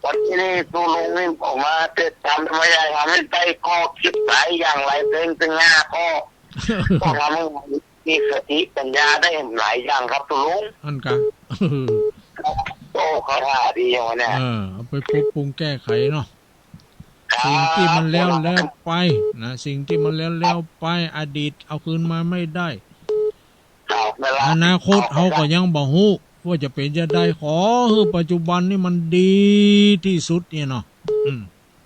วันนี้ตุ๊ลุงนี่ผมมาเทศน์ธรรม ไม่ได้ทำให้ได้ข้อคิดหลายอย่างหลายเรื่อง ตึงห้าข้อ ก็ทำให้มีสติปัญญาได้หลายอย่างครับตุ๊ลุง อันกะ โอ้ เข้าท่าดีอย่างวะเนี่ย เออ เอาไปปรับปรุงแก้ไขเนาะ สิ่งตี้มันแล้วแล้วไปนะ สิ่งตี้มันแล้วแล้วไป อดีตเอาคืนมาไม่ได้ ครับ อนาคตเฮาก็ยังบ่ฮู้ว่าจะเป๋นจะใด ขอหื้อปัจจุบันนี่มันดีตี้สุดเนี่ยเนาะ อืม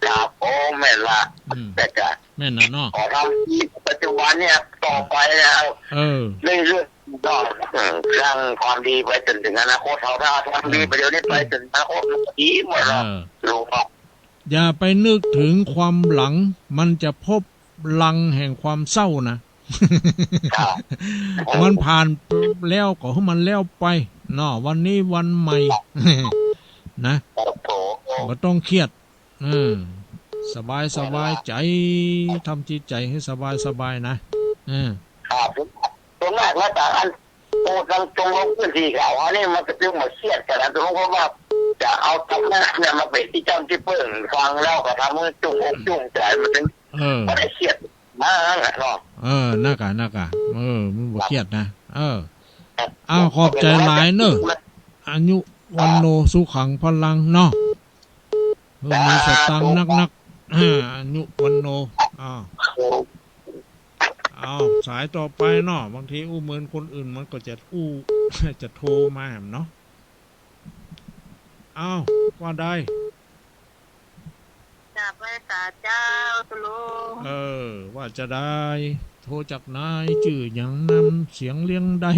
ครับ โอ้ แม่นละ อืม แต่ก็ แม่นน่ะเนาะ ขอทำดีปัจจุบันเนี่ย ต่อไปแล้ว เออ เรื่อยๆ ก็ เออ สร้างความดีไปจนถึงอนาคต เฮาถ้าทำดี อืม ไปเดี๋ยวนี้ไป อืม ถึงอนาคตมันก็ดีหมดแล้ว เออ ลูกเนาะ อย่าไปนึกถึงความหลัง มันจะพบรังแห่งความเศร้านะ ครับ มันผ่านแล้วก็หื้อมันแล้วไปเนาะ วันนี้วันใหม่ นะ ครับผม บ่ต้องเครียด เออ สบายสบายใจ๋ ทำจิตใจ๋หื้อสบายสบายนะ เออ ครับ ส่วนมากแล้วก็อัน โอ้ ตรง ตรงลงพื้นที่ข่าวอันนี้มันก็จึงมาเครียดกันนะ ตรงลง เพราะว่าจะเอาธรรมะเนี่ยมาเป๋นตี้จ้ำตี้เปิ้ง ฟังแล้วก็ทำหื้อจุ่มอกจุ่มใจ๋ มันจึง เออ บ่ได้เครียดมากเนาะ เออ นั่นกะ นั่นกะ เออ มันบ่เครียดนะ เออ ครับ อ้าว ขอบใจ๋หลายเน่อ อายุ วัณโณ สุขัง พลัง เนาะ เออ มีสตางค์นักๆ อ่า อายุ วัณโณ อ้าว อ้าว สายต่อไปเนาะ บางทีอู้เมินคนอื่นมันก็จะอู้ จะโทรมาแหมเนาะ อ้าว ว่าใด กราบไหว้สาเจ้า ตุ๊ลุง เออ ว่าจะใด โทรจากไหน จื้อหยังนำเสียงเลี้ยงใด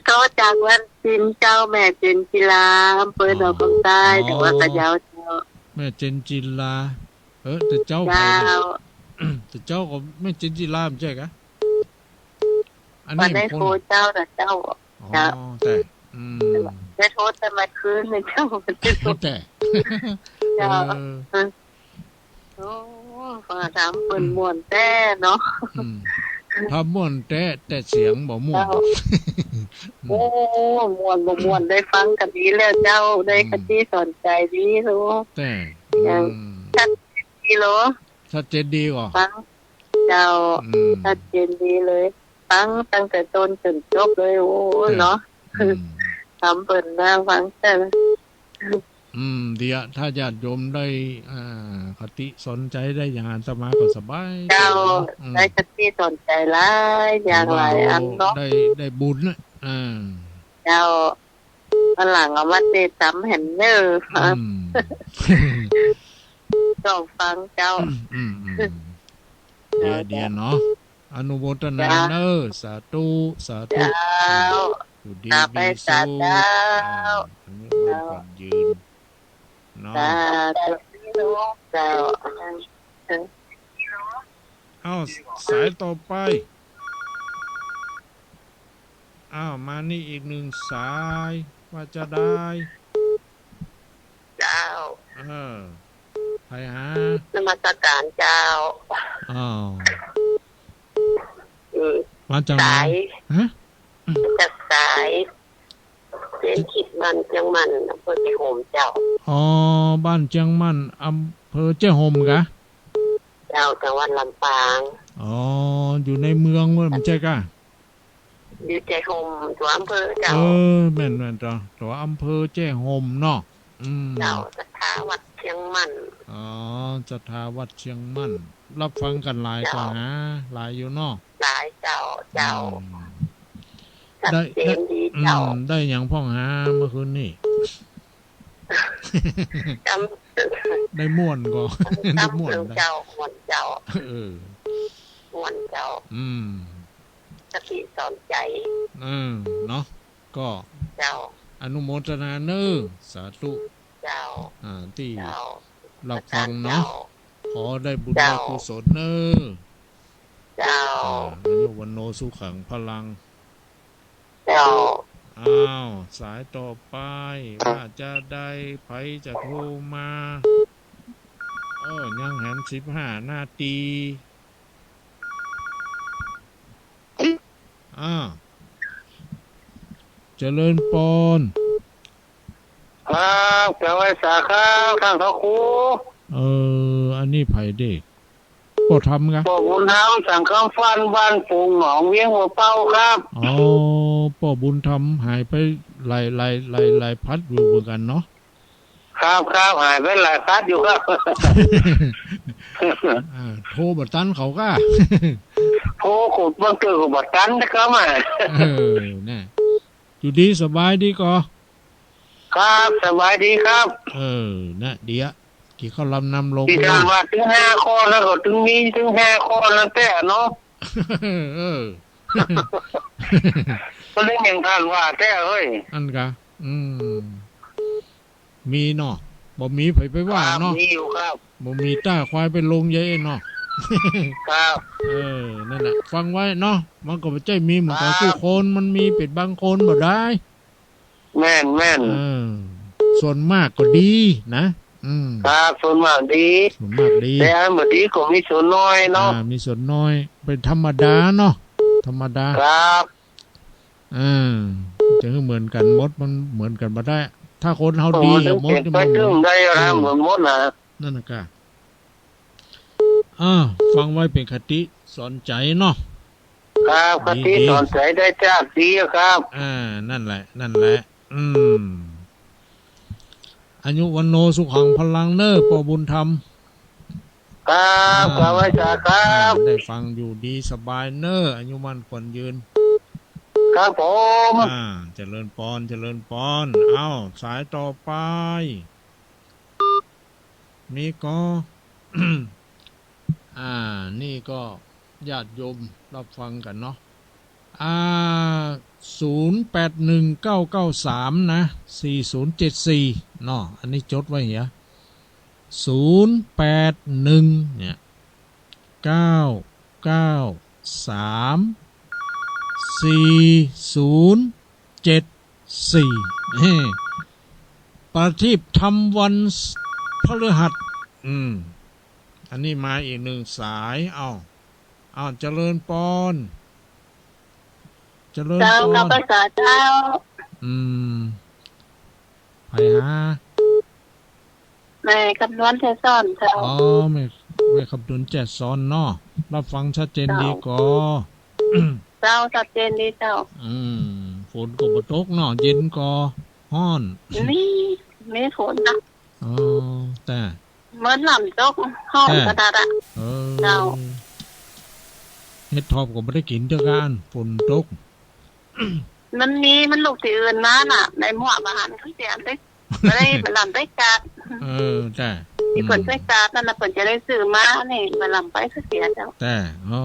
โทรจากบ้านจิมเจ้า แม่เจนจิลา อำเภอหนองคำใต้ อ๋อ จังหวัดพะเยาเจ้า แม่เจนจิลา เออ แต่เจ้า เจ้า แต่เจ้าก็แม่เจนจิลา บ่ใจ้กะ อันนี้บ่ได้โทรเจ้านะเจ้า อ๋อ เจ้า แต่ อืม ได้โทรแต่เมื่อคืนนี่เจ้า แต่ เจ้า เออ เออ โอ้ ฟังธรรมเปิ้นม่วนแต๊เนาะ อืม ธรรมม่วนแต๊ แต่เสียงบ่ม่วน เจ้า อืม โอ้ ม่วนบ่ม่วน ได้ฟังก็ดีแล้วเจ้า ได้ อืม คติสอนใจ๋ดีลูก แต่ อย่าง อืม ชัดเจนดีโล ชัดเจนดีก่อ ฟัง เจ้า อืม ชัดเจนดีเลย ฟังตั้งแต่ต้นจนจบเลย โอ้ แต่ เนาะ อืม ธรรมเปิ้นน่าฟังแต่ อืม เดี๋ยวถ้าญาติโยมได้ อ่า คติสอนใจ๋ได้อย่างอาตมาก็สบาย เจ้า อืม ได้คติสอนใจ๋หลายอย่างหลายอันเนาะ ได้ ได้บุญนะ อ่า เจ้า วันหลังเอามาเตะตำแหมเน่อ อืม ก็ฟังเจ้า อืม อืม อืม เดี๋ยว เดี๋ยวเนาะ อนุโมทนาเน่อ สาธุ สาธุ เจ้า อยู่ดีมีสุข เจ้า อ่า อายุมั่นขวัญยืน เนาะ สาธุ เจ้า เอ้า สายต่อไป อ้าว มานี่อีกหนึ่งสาย ว่าจะใด เจ้า เออ ใผหา นมัสการเจ้า อ้าว อืม มาจากไหน สาย ฮะ จากสาย เจ๊นคิด บ้านเจียงมั่น อำเภอแจ้ห่มเจ้า อ๋อ บ้านเจียงมั่น อำเภอแจ้ห่มกะ เจ้า จังหวัดลำปาง อ๋อ อยู่ในเมืองเว้ย บ่ใจ้กะ อยู่แจ้ห่ม ตั๋วอำเภอเจ้า เออ แม่น แม่นเจ้า ตั๋วอำเภอแจ้ห่มเนาะ อืม เจ้า ศรัทธาวัดเจียงมั่น อ๋อ ศรัทธาวัดเจียงมั่น รับฟังกั๋นหลาย เจ้า กว่าหา หลายอยู่เนาะ หลายเจ้า เจ้า อืม ชัดเจนดีเจ้า ได้ ได้ อืม ได้หยังพ่องหาเมื่อคืนนี้ จำ ได้ม่วนก่อ ได้ม่วนนะ เจ้า ม่วนเจ้า เออ ม่วนเจ้า อืม คติสอนใจ๋ อืม เนาะ ก็ เจ้า อนุโมทนาเน่อ สาธุ เจ้า อ่า ตี้ เจ้า รับฟังเนาะ เจ้า ขอได้บุญ เจ้า ได้กุศลเน่อ เจ้า อ่า อายุวัณโณสุขังพลัง เจ้า อ้าว สายต่อไป ว่าจะใด ใผจะโทรมา เออ ยังแหมสิบห้านาที อ้าว เจริญปอน ครับ กราบไหว้สาครับ ต้านพระครู เออ อันนี้ใผเด้ ป้อธรรมกะ ป้อบุญธรรม สังคำฟั่น บ้านโป่งหนอง เวียงหัวเป่าครับ อ๋อ ป้อบุญธรรมหายไปหลาย หลาย หลาย หลายพัดอยู่เหมือนกั๋นเนาะ ครับ ครับ หายไปหลายคัดอยู่ครับ อ่า โทรบ่ตันเขาก้า โทรก็บางเตื้อก็บ่ตันนะครับ อ่า เออ น่ะ อยู่ดีสบายดีก่อ ครับ สบายดีครับ เออ น่ะ เดี๋ยว กิ๋นข้าวลำนำลง ตี้ เนาะ ต้านว่าตึงห้าข้อแล้วก็ตึงมีตึงห้าข้อแล้วแต๊เนาะ เออ ก็เลยยังต้านว่าแต๊เฮ้ย อั้นกา อืม มีเนาะ บ่มีใผไปว่าเนาะ ครับ มีอยู่ครับ บ่มีต้าควายไปลงเย้ยเนาะ ครับ เออ นั่นแหละ ฟังไว้เนาะ มันก็บ่ใจ้มีเหมือนกั๋น ครับ กู้คน มันมีเป๋นบางคนบ่ดาย แม่น แม่น เออ ส่วนมากก็ดีนะ อืม ครับ ส่วนมากดี ส่วนมากดี แต่อันบ่ดีก็มีส่วนน้อยเนาะ อ่า มีส่วนน้อย เป๋นธรรมดาเนาะ ธรรมดา ครับ อ่า จะหื้อเหมือนกั๋นหมด มันเหมือนกั๋นบ่ได้ ถ้าคนเฮาดี โอ้ มันต้อง หมด เป๋นไป มัน ตึงได้นะ เออ เหมือนหมดนะ นั่นน่ะกา อ่า ฟังไว้เป๋นคติสอนใจ๋เนาะ ครับ ดี คติ ดี สอนใจ๋ได้จากดีอะครับ อ่า นั่นแหละ นั่นแหละ อืม อายุวัณโณสุขังพลังเน่อ ป้อบุญธรรม ครับ อ่า ขอไหว้สาครับ อ่า ได้ฟังอยู่ดีสบายเน่อ อายุมั่นขวัญยืน ครับผม อ่า เจริญปอน เจริญปอน เอ้า สายต่อไป นี่ก็ อ่า นี่ก็ญาติโยมรับฟังกั๋นเนาะ อ่า ศูนย์แปดหนึ่งเก้าเก้าสาม นะ สี่ศูนย์เจ็ดสี่ เนาะ อันนี้จดไว้เหีย ศูนย์แปดหนึ่ง เนี่ย เก้าเก้าสาม สี่ศูนย์เจ็ดสี่ เฮ้ ประทีปธรรมวันพฤหัส อืม อันนี้มาอีกหนึ่งสาย เอ้า เอ้า เจริญปอน เจริญปอน เจ้า ข้าพเจ้า เจ้า อืม ใผฮะ แม่คำนวณแจ้ซ้อนเจ้า อ๋อ แม่ แม่คำนวณแจ้ซ้อนเนาะ รับฟังชัดเจนดีก่อ เจ้า ชัดเจนดีเจ้า อืม ฝนก็บ่ตกเนาะ เย็นก็ฮ้อน มี มีฝนนะ อ๋อ แต่ เหมือนน้ำตก ฮ้อน แต่ ขนาดอะ เออ เจ้า เห็ดถอบก็บ่ได้กิ๋นเตื้อก้า ฝนตก มันมี มันลูกตี้อื่นมาน่ะ ในหมู่บ้านเขาเสียได้ บ่ได้ บ่ลำไปจัด เออ จ้ะ ตี้เปิ้น อืม ไปจัดนั่นน่ะ เปิ้นจะได้ซื้อมา นี่บ่ลำไปเสียเจ้า จ้ะ อ๋อ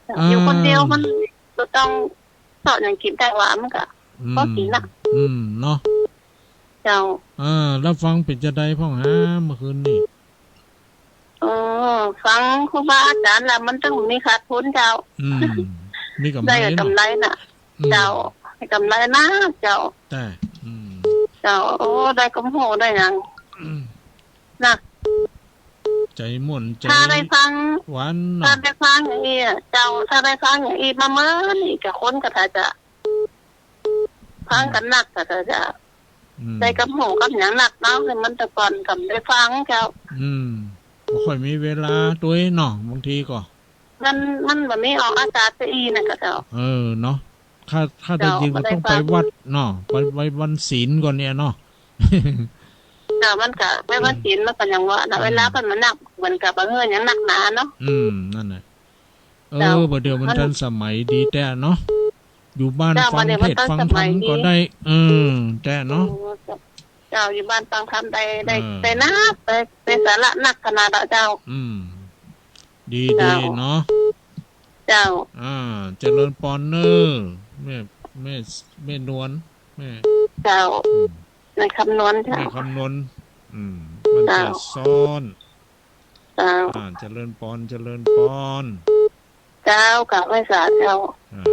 เจ้า อ่า อยู่คนเดียวมันบ่ต้องเซาะหยังกิ๋น แต่ว่ามันก็ อืม พอกิ๋นน่ะ อืม เนาะ เจ้า เออ แล้วฟังเป๋นจาใดพ่องฮะ เมื่อคืนนี่ เออ ฟังครูบาอาจ๋ารย์แล้วมันต้องมีขาดทุนเจ้า อืม มีก๋ำไร ได้ก๋ำไรน่ะ อืม เจ้า ได้ก๋ำไรนะเจ้า แต่ อืม เจ้า โอ้ ได้ก๋ำโหได้หยัง อืม นะ ใจ๋ม่วนใจ๋ ถ้าได้ฟัง หวานเนาะ ถ้าได้ฟังอย่างอี้อะเจ้า ถ้าได้ฟังอย่างอี้มาเมินนี่ก็คนก็ถ้าจะ ฟังกั๋นนักก็จะ อืม ได้ก๋ำโหก๋ำหยังนักเนาะ แต่มันแต่ก่อนก็บ่ได้ฟังเจ้า อืม บ่ค่อยมีเวลาตวยเนาะ บางทีก็ มัน มันบ่มีออกอากาศจะอี้น่ะก็เจ้า เออ เนาะ ข้า ข้าแต่จริงก็ต้องไปวัดเนาะ ไป ไปวันศีลก่อนเนี่ยเนาะ เจ้า มันก็ไปวันศีลมันก็ยังว่าน่ะ อืม เวลาเปิ้นมานัก มันก็บ่เฮือหยังนักหนาเนาะ อืม นั่นแหละ เออ เจ้า บ่าเดี่ยวมัน มัน ทันสมัยดีแต๊เนาะ อยู่บ้าน เจ้า ฟังเทศน์ บ่าเดี่ยวมันทันสมัยดี ฟังธรรมก็ได้ เออ แต๊เนาะ เออ เจ้า อยู่บ้านฟังธรรมได้ ได้ เออ ได้นัก ได้ ได้สาระนักขนาดอะเจ้า อืม ดี เจ้า ดีเนาะ เจ้า อ่า เจริญปอนเน่อ แม่ แม่ แม่นวล แม่ เจ้า อืม แม่คำนวณเจ้า แม่คำนวณ อืม มัน เจ้า จะซ้อน เจ้า อ่า เจริญปอน เจริญปอน เจ้า กราบไหว้สาเจ้า อ่า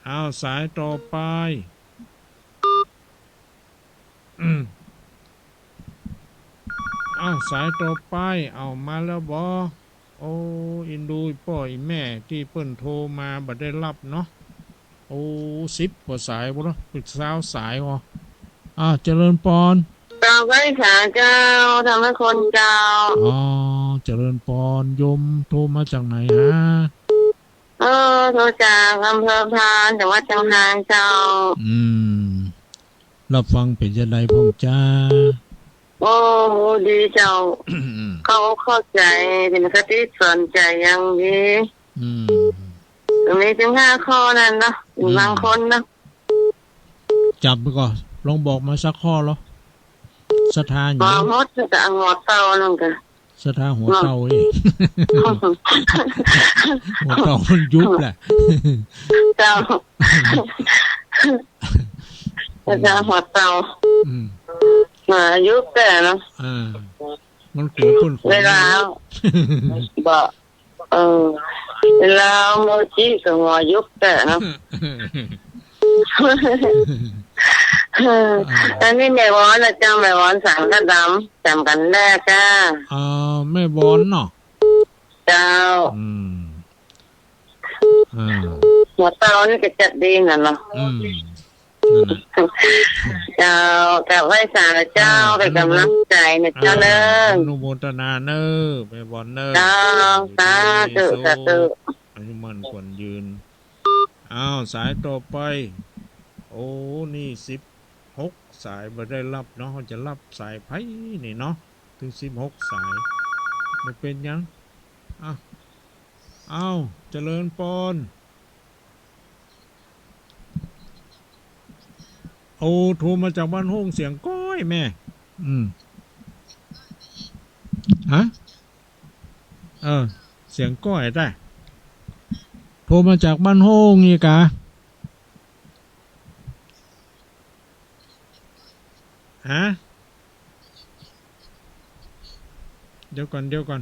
เอาสายต่อไป อืม เอาสายต่อไป เอามาแล้วบ่ โอ้ อินดูอีป้ออีแม่ตี้เปิ้นโทรมาบ่ได้ฮับเนาะ โอ้ สิบกว่าสายพุ้นเนาะ เป๋นซาวสายบ่ อ่า เจริญปอน กราบไหว้สาเจ้า ธรรมคุณเจ้า อ๋อ เจริญปอน โยมโทรมาจากไหนฮะ เออ โทรจากอำเภอพาน จังหวัดเชียงรายเจ้า อืม รับฟังเป๋นจาใดพ่องจ๊ะ โอ้ ดีเจ้า อืม เข้าอกเข้าใจ๋ เป๋นคติสอนใจ๋อย่างดี อืม มีเจียงห้าข้อนั้นเนาะ อืม บางคนเนาะ จ๋ำไปก่อ ลองบอกมาสักข้อลอ ศรัทธาหยัง บ่หมด จะเอาหัวเต่านั่นก่อ ศรัทธาหัวเต่าเอ้ย หัวเต่ามันยุบแหละ เจ้า ศรัทธาหัวเต่า อืม หัวยุบแต่เนาะ อ่า มันขัวเปิ้นขัว เวลา บ่ เออ เวลาเมาอี้ก็หัวยุบแต่เนาะ อ่า อันนี้แม่วอนนะเจ้า แม่วอนสังกะดำ จ๋ำกั๋นแลจ้า อ่า แม่วอนเนาะ เจ้า อืม อ่า หัวเต่านี่ก็จัดดีน่ะเนาะ อืม นั่นน่ะ เจ้า กราบไหว้สาเจ้า อ่า เป๋นก๋ำลังใจ๋นะเจ้าเน้อ อ่า อนุโมทนาเน้อ แม่วอนเน้อ เจ้า อยู่ดีมีสุข สาธุ สาธุ อายุมั่นขวัญยืน อ้าว สายต่อไป โอ้ นี่สิบหกสายบ่ได้ฮับเนาะ เฮาจะฮับสายใผนี่เนาะ เถิงสิบหกสาย บ่เป๋นหยัง อ่ะ อ้าว เจริญปอน โอ้ โทรมาจากบ้านโฮ่ง เสียงก้อยแม่ อืม ฮะ เออ เสียงก้อยแต๊ โทรมาจากบ้านโฮ่งนี่กา ฮะ เดี๋ยวก่อน เดี๋ยวก่อน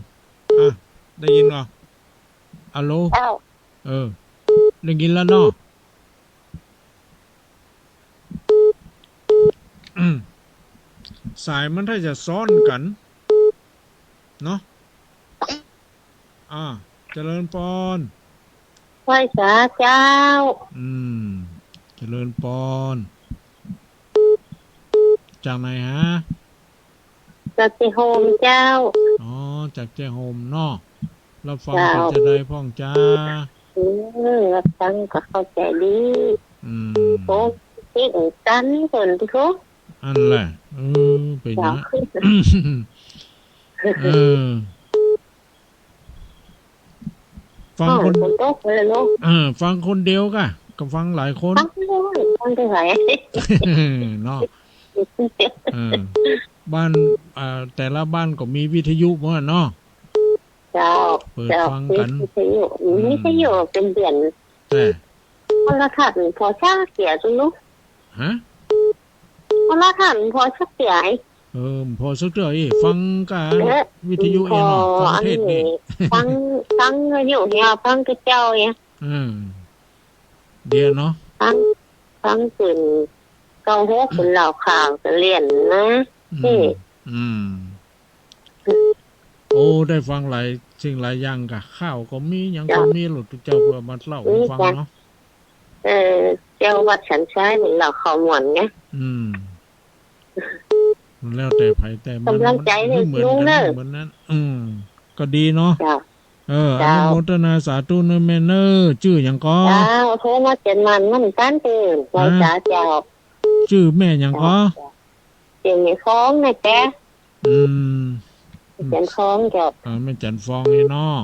อ่ะ ได้ยินก่อ อะโหล เจ้า เออ ได้ยินแล้วเนาะ อืม สายมันถ้าจะซ้อนกั๋น เนาะ อ่า เจริญปอน ไหว้สาเจ้า อืม เจริญปอน จากไหนฮะ จากเจ๊โฮมเจ้า อ๋อ จากเจ๊โฮมเนาะ ฮับฟัง เจ้า เป๋นจาใดพ่องจ๊า เออ ฮับฟังก็เข้าใจ๋ดี อืม โอ้ เก่งตันเปิ้นติโก อั้นแหละ เออ เป๋นนะ เจ้า เออ ฟังคน อ้าว ฝนตกเลยเนาะ เออ ฟังคนเดียวก่ะ ก็ฟังหลายคน ฟังได้ ฟังได้หลาย เนาะ เออ บ้าน อ่า แต่ละบ้านก็มีวิทยุหมดเนาะ เจ้า เปิด เจ้า ฟังกั๋น มีวิทยุ อืม มีวิทยุเป๋นเดือน แต่ โทรทัศน์มันพอสักเตื้อจุ๊ลูก ฮะ โทรทัศน์มันพอสักเตื้อ เออ มันพอสักเตื้อ เอ้ย ฟังกะ เออ วิทยุ มันพอ เองเนาะ ฟังเทศน์นี่ อันนี้ ฟัง ฟังวิทยุเนี่ย ฟังกระเจ้าเนี่ย เออ เดี๋ยวเนาะ ฟัง ฟังเปิ้น เก้าหก เปิ้นเล่าข่าวเกษียณนะ อืม นี่ อืม โอ้ ได้ฟังหลายสิ่งหลายอย่างก่ะ ข่าวก็มี หยังก็มี เจ้า ลูกเจ้าเปิ้นมาเล่าหื้อฟังเนาะ เออ เจ้าวัดสันทรายเปิ้นเล่าข่าวม่วนไง อืม มันแล้วแต่ใผแต่มัน ก๋ำลังใจ๋ มัน มันบ่เหมือนกั๋น ลุงเน้อ บ่เหมือนนั้น อืม ก็ดีเนาะ เจ้า เออ เจ้า อนุโมทนาสาธุเน้อแม่เน้อ จื้อหยังก่อ เจ้า โทรมาเป๋นหมัน มันตันเปิ้น ไหว้สาเจ้า จื้อแม่หยังก่อ เจ้า เป๋นแม่ฟองนะจ๊ะ อืม แม่จันฟองเจ้า เออ แม่จันฟองนี่เนาะ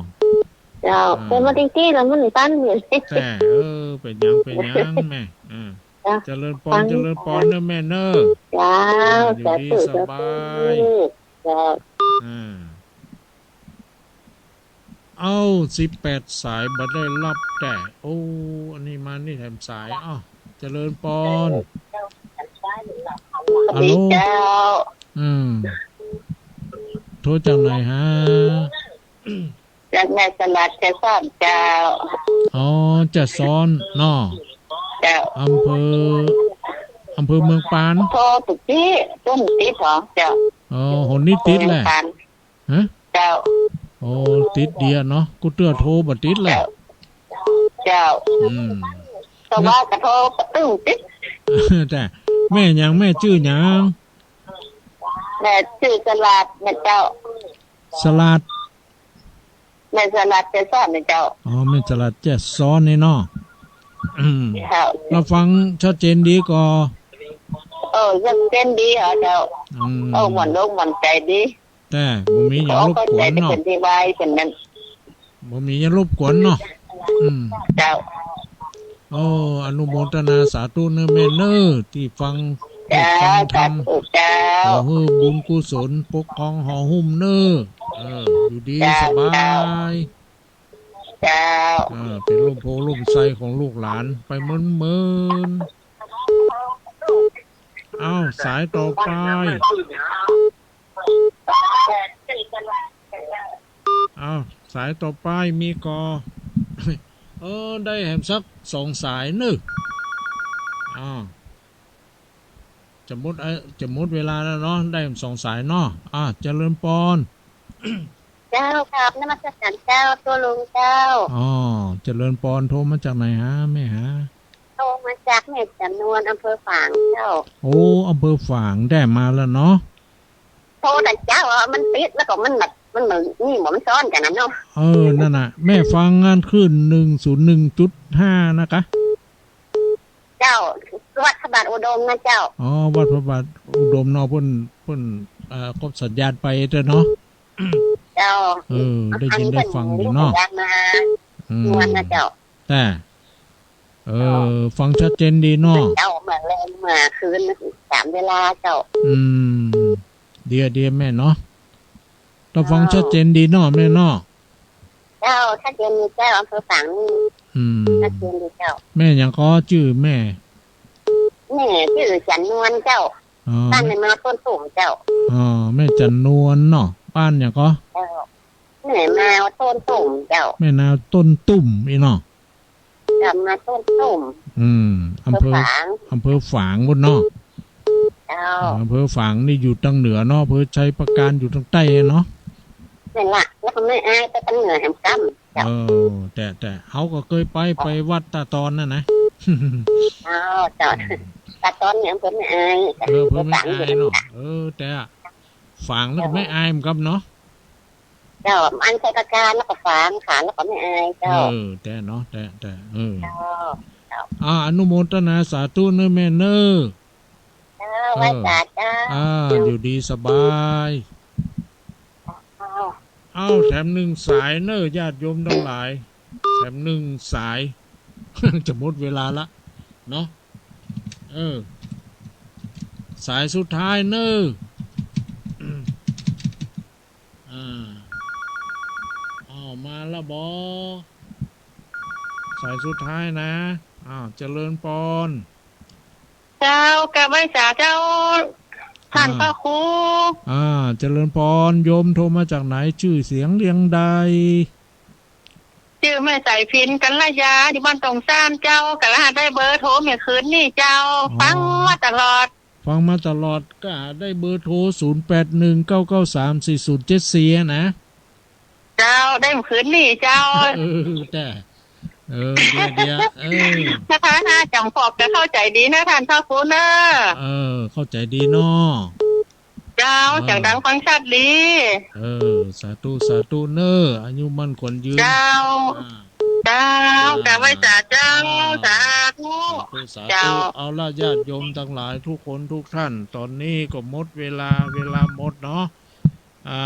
เจ้า อ่า โทรมาติ๊กๆ แล้วมันตันเปิ้น แต่ เออ เป๋นหยัง เป๋นหยังแม่ เออ เจ้า เจริญปอน ฟัง เจริญปอนเน้อแม่เน้อ เจ้า เออ อยู่ดี สาธุ สบาย สาธุ เจ้า อ่า เอ้า สิบแปดสายบ่ได้ฮับแต่ โอ้ อันนี้มานี่แถมสาย เอ้า เจริญปอน ฮัลโหล สวัสดีเจ้า อืม โทรจากไหนฮะ จากแม่สลัดแจ้ซ้อนเจ้า อ๋อ แจ้ซ้อนเนาะ เจ้า อำเภอ อำเภอเมืองปาน โทรปึกตี้ เปิ้นติดหรอเจ้า อ๋อ หนนี้ติดแหละ เมืองปาน ฮะ เจ้า โอ้ ติดเดียเนาะ กู้เตื้อโทรบ่ติดแหละ เจ้า เจ้า อืม แต่ว่าก็โทรบ่ตึงติด แต่แม่หยัง แม่จื้อหยัง แม่จื้อสลัดนะเจ้า สลัด แม่สลัดแจ้ซ้อนนะเจ้า อ๋อ แม่สลัดแจ้ซ้อนนี่เนาะ อืม เจ้า ฮับฟังชัดเจนดีก่อ เออ ยังเต้นดีเหรอเจ้า อืม เออ หวั่นอกหวั่นใจ๋ดี แต่บ่มีหยังรบกวนเนาะ ขอเข้าใจ๋เปิ้นดีวายเปิ้นนั้น บ่มีหยังรบกวนเนาะ อืม เจ้า โอ้ อนุโมทนาสาธุเน้อแม่เน้อ ตี้ฟังเทศน์ฟังธรรม เจ้า สาธุเจ้า ขอหื้อบุญกุศลปกครองห่อหุ้มเน้อ เออ อยู่ดี เจ้า สบาย เจ้า เจ้า อ่า เป๋นร่มโพธิ์ร่มไทรของลูกหลานไปเมินๆ อ้าว สายต่อไป อ้าว สายต่อไปมีก่อ เออ ได้แหมสักสองสายเน้อ อ้าว จะหมด เอ่อ จะหมดเวลาแล้วเนาะ ได้แหมสองสายเนาะ อ่า เจริญปอน เจ้า กราบนมัสการเจ้า ตุ๊ลุงเจ้า อ๋อ เจริญปอน โทรมาจากไหนฮะ แม่ฮะ โทรมาจากแม่จันนวล อำเภอฝางเจ้า โอ้ อำเภอฝาง ได้มาแล้วเนาะ โทรแต่เจ๊าอะ มันติด แล้วก็มันแบบ มันเหมือนนี่ มันซ้อนกั๋นนะเนาะ เออ นั่นน่ะ แม่ฟังงานคลื่น หนึ่งศูนย์หนึ่งจุดห้า นะกะ เจ้า วัดพระบาทอุดมนะเจ้า อ๋อ วัดพระบาทอุดมเนาะ เปิ้น เปิ้น เอ่อ ครบสัญญาณไปเต๊อะเนาะ เจ้า เออ ได้ยินได้ฟังอยู่เนาะ อันนี้เปิ้นมีสัญญาณมา อืม ม่วนนะเจ้า แต่ เออ เจ้า ฟังชัดเจนดีเนาะ เจ้า เมื่อแลงเมื่อคืน สามเวลาเจ้า อืม เดีย เดียแม่เนาะ แต่ฟัง เจ้า ชัดเจนดีเนาะแม่เนาะ เจ้า ชัดเจนดีเจ้า อำเภอฝางนี่ อืม ชัดเจนดีเจ้า แม่หยังก็จื้อแม่ แม่จื้อจันนวลเจ้า อ๋อ บ้านแม่นาวต้นตุ่มเจ้า อ๋อ แม่จันนวลเนาะ บ้านหยังก็ เจ้า แม่นาวต้นตุ่มเจ้า แม่นาวต้นตุ่มอี้เนาะ เจ้า แม่นาวต้นตุ่ม อืม อำเภอ อำเภอฝาง อำเภอฝางพุ้นเนาะ เจ้า อำเภอฝางนี่อยู่ตางเหนือเนาะ อำเภอชัยปราการอยู่ตางใต้เนาะ นั่นล่ะ แล้วก็แม่อายไปตางเหนือแหมกำ เจ้า เออ แต่ แต่เฮาก็เกยไป ไปวัดตาดตอนนั่นนะ อ๋อ เจ้า อืม ตาดตอนนี่อำเภอแม่อาย เออ อำเภอแม่อายเนาะ เออ แต่ฝางแล้วก็แม่อายเหมือนกันเนาะ เจ้า อันชัยปราการแล้วก็ฝาง ฝางแล้วก็แม่อายเจ้า เออ แต่เนาะ แต่ แต่ เออ เจ้า เจ้า อ่า อนุโมทนาสาธุเน้อแม่เน้อ เจ้า เออ ไหว้สาเจ้า อ่า อยู่ดีสบาย เจ้า อ้าว แถมหนึ่งสายเน้อ ญาติโยมตังหลาย แถมหนึ่งสาย จะหมดเวลาละเนาะ เออ สายสุดท้ายเน้อ อ่า อ้าว มาละบอ สายสุดท้ายนะ อ้าว เจริญปอน เจ้า กราบไหว้สาเจ้า ท่าน อ่า พระครู อ่า เจริญปอน โยมโทรมาจากไหน จื้อเสียงเรียงใด จื้อแม่สายพิน กัลยา อยู่บ้านตงซ่านเจ้า กะละได้เบอร์โทรเมื่อคืนนี่เจ้า อ๋อ ฟังมาตลอด ฟังมาตลอด กะได้เบอร์โทร ศูนย์แปดหนึ่ง เก้าเก้าสาม สี่ศูนย์เจ็ดสี่ อะนะ เจ้า ได้เมื่อคืนนี่เจ้า เออ แต่ เออ เดี๋ยว เดี๋ยว เออ นะคะ จ๋ำปอกจะเข้าใจ๋ดีนะท่านพระครูเน้อ เออ เข้าใจ๋ดีเนาะ เจ้า เออ เสียงดังฟังชัดดี เออ สาธุ สาธุเน้อ อายุมั่นขวัญยืน เจ้า อ่า เจ้า เออ กราบไหว้สาเจ้า อ่า สาธุ สาธุ สาธุ เจ้า เอาละญาติโยมตังหลายทุกคนทุกท่าน ตอนนี้ก็หมดเวลา เวลาหมดเนาะ อ่า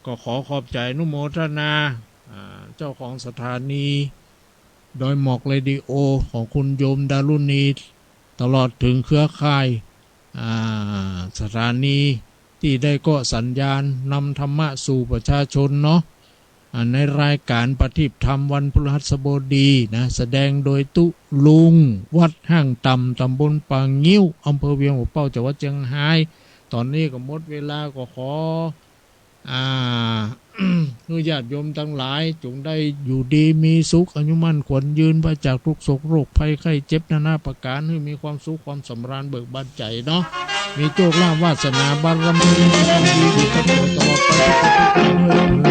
ก็ขอขอบใจ๋อนุโมทนา อ่า เจ้าของสถานี ดอยหมอกเรดิโอของคุณโยมดารุณี ตลอดถึงเครือข่าย อ่า สถานีตี้ได้เกาะสัญญาณนำธรรมะสู่ประชาชนเนาะ อ่า ในรายการประทีปธรรมวันพฤหัสบดีนะ แสดงโดยตุ๊ลุง วัดห้างต่ำ ตำบลป่างิ้ว อำเภอเวียงหัวเป้า จังหวัดเจียงฮาย ตอนนี้ก็หมดเวลา ก็ขอ อ่า หื้อญาติโยมตังหลาย จงได้อยู่ดีมีสุข อายุมั่นขวัญยืน ปราศจากทุกข์โศกโรคภัยไข้เจ็บนานาประก๋าน หื้อมีความสุขความสำราญเบิกบานใจ๋เนาะ มีโชคลาภวาสนาบารมี มีความดีอยู่ตลอดไปทุกคนทุกท่านเถิ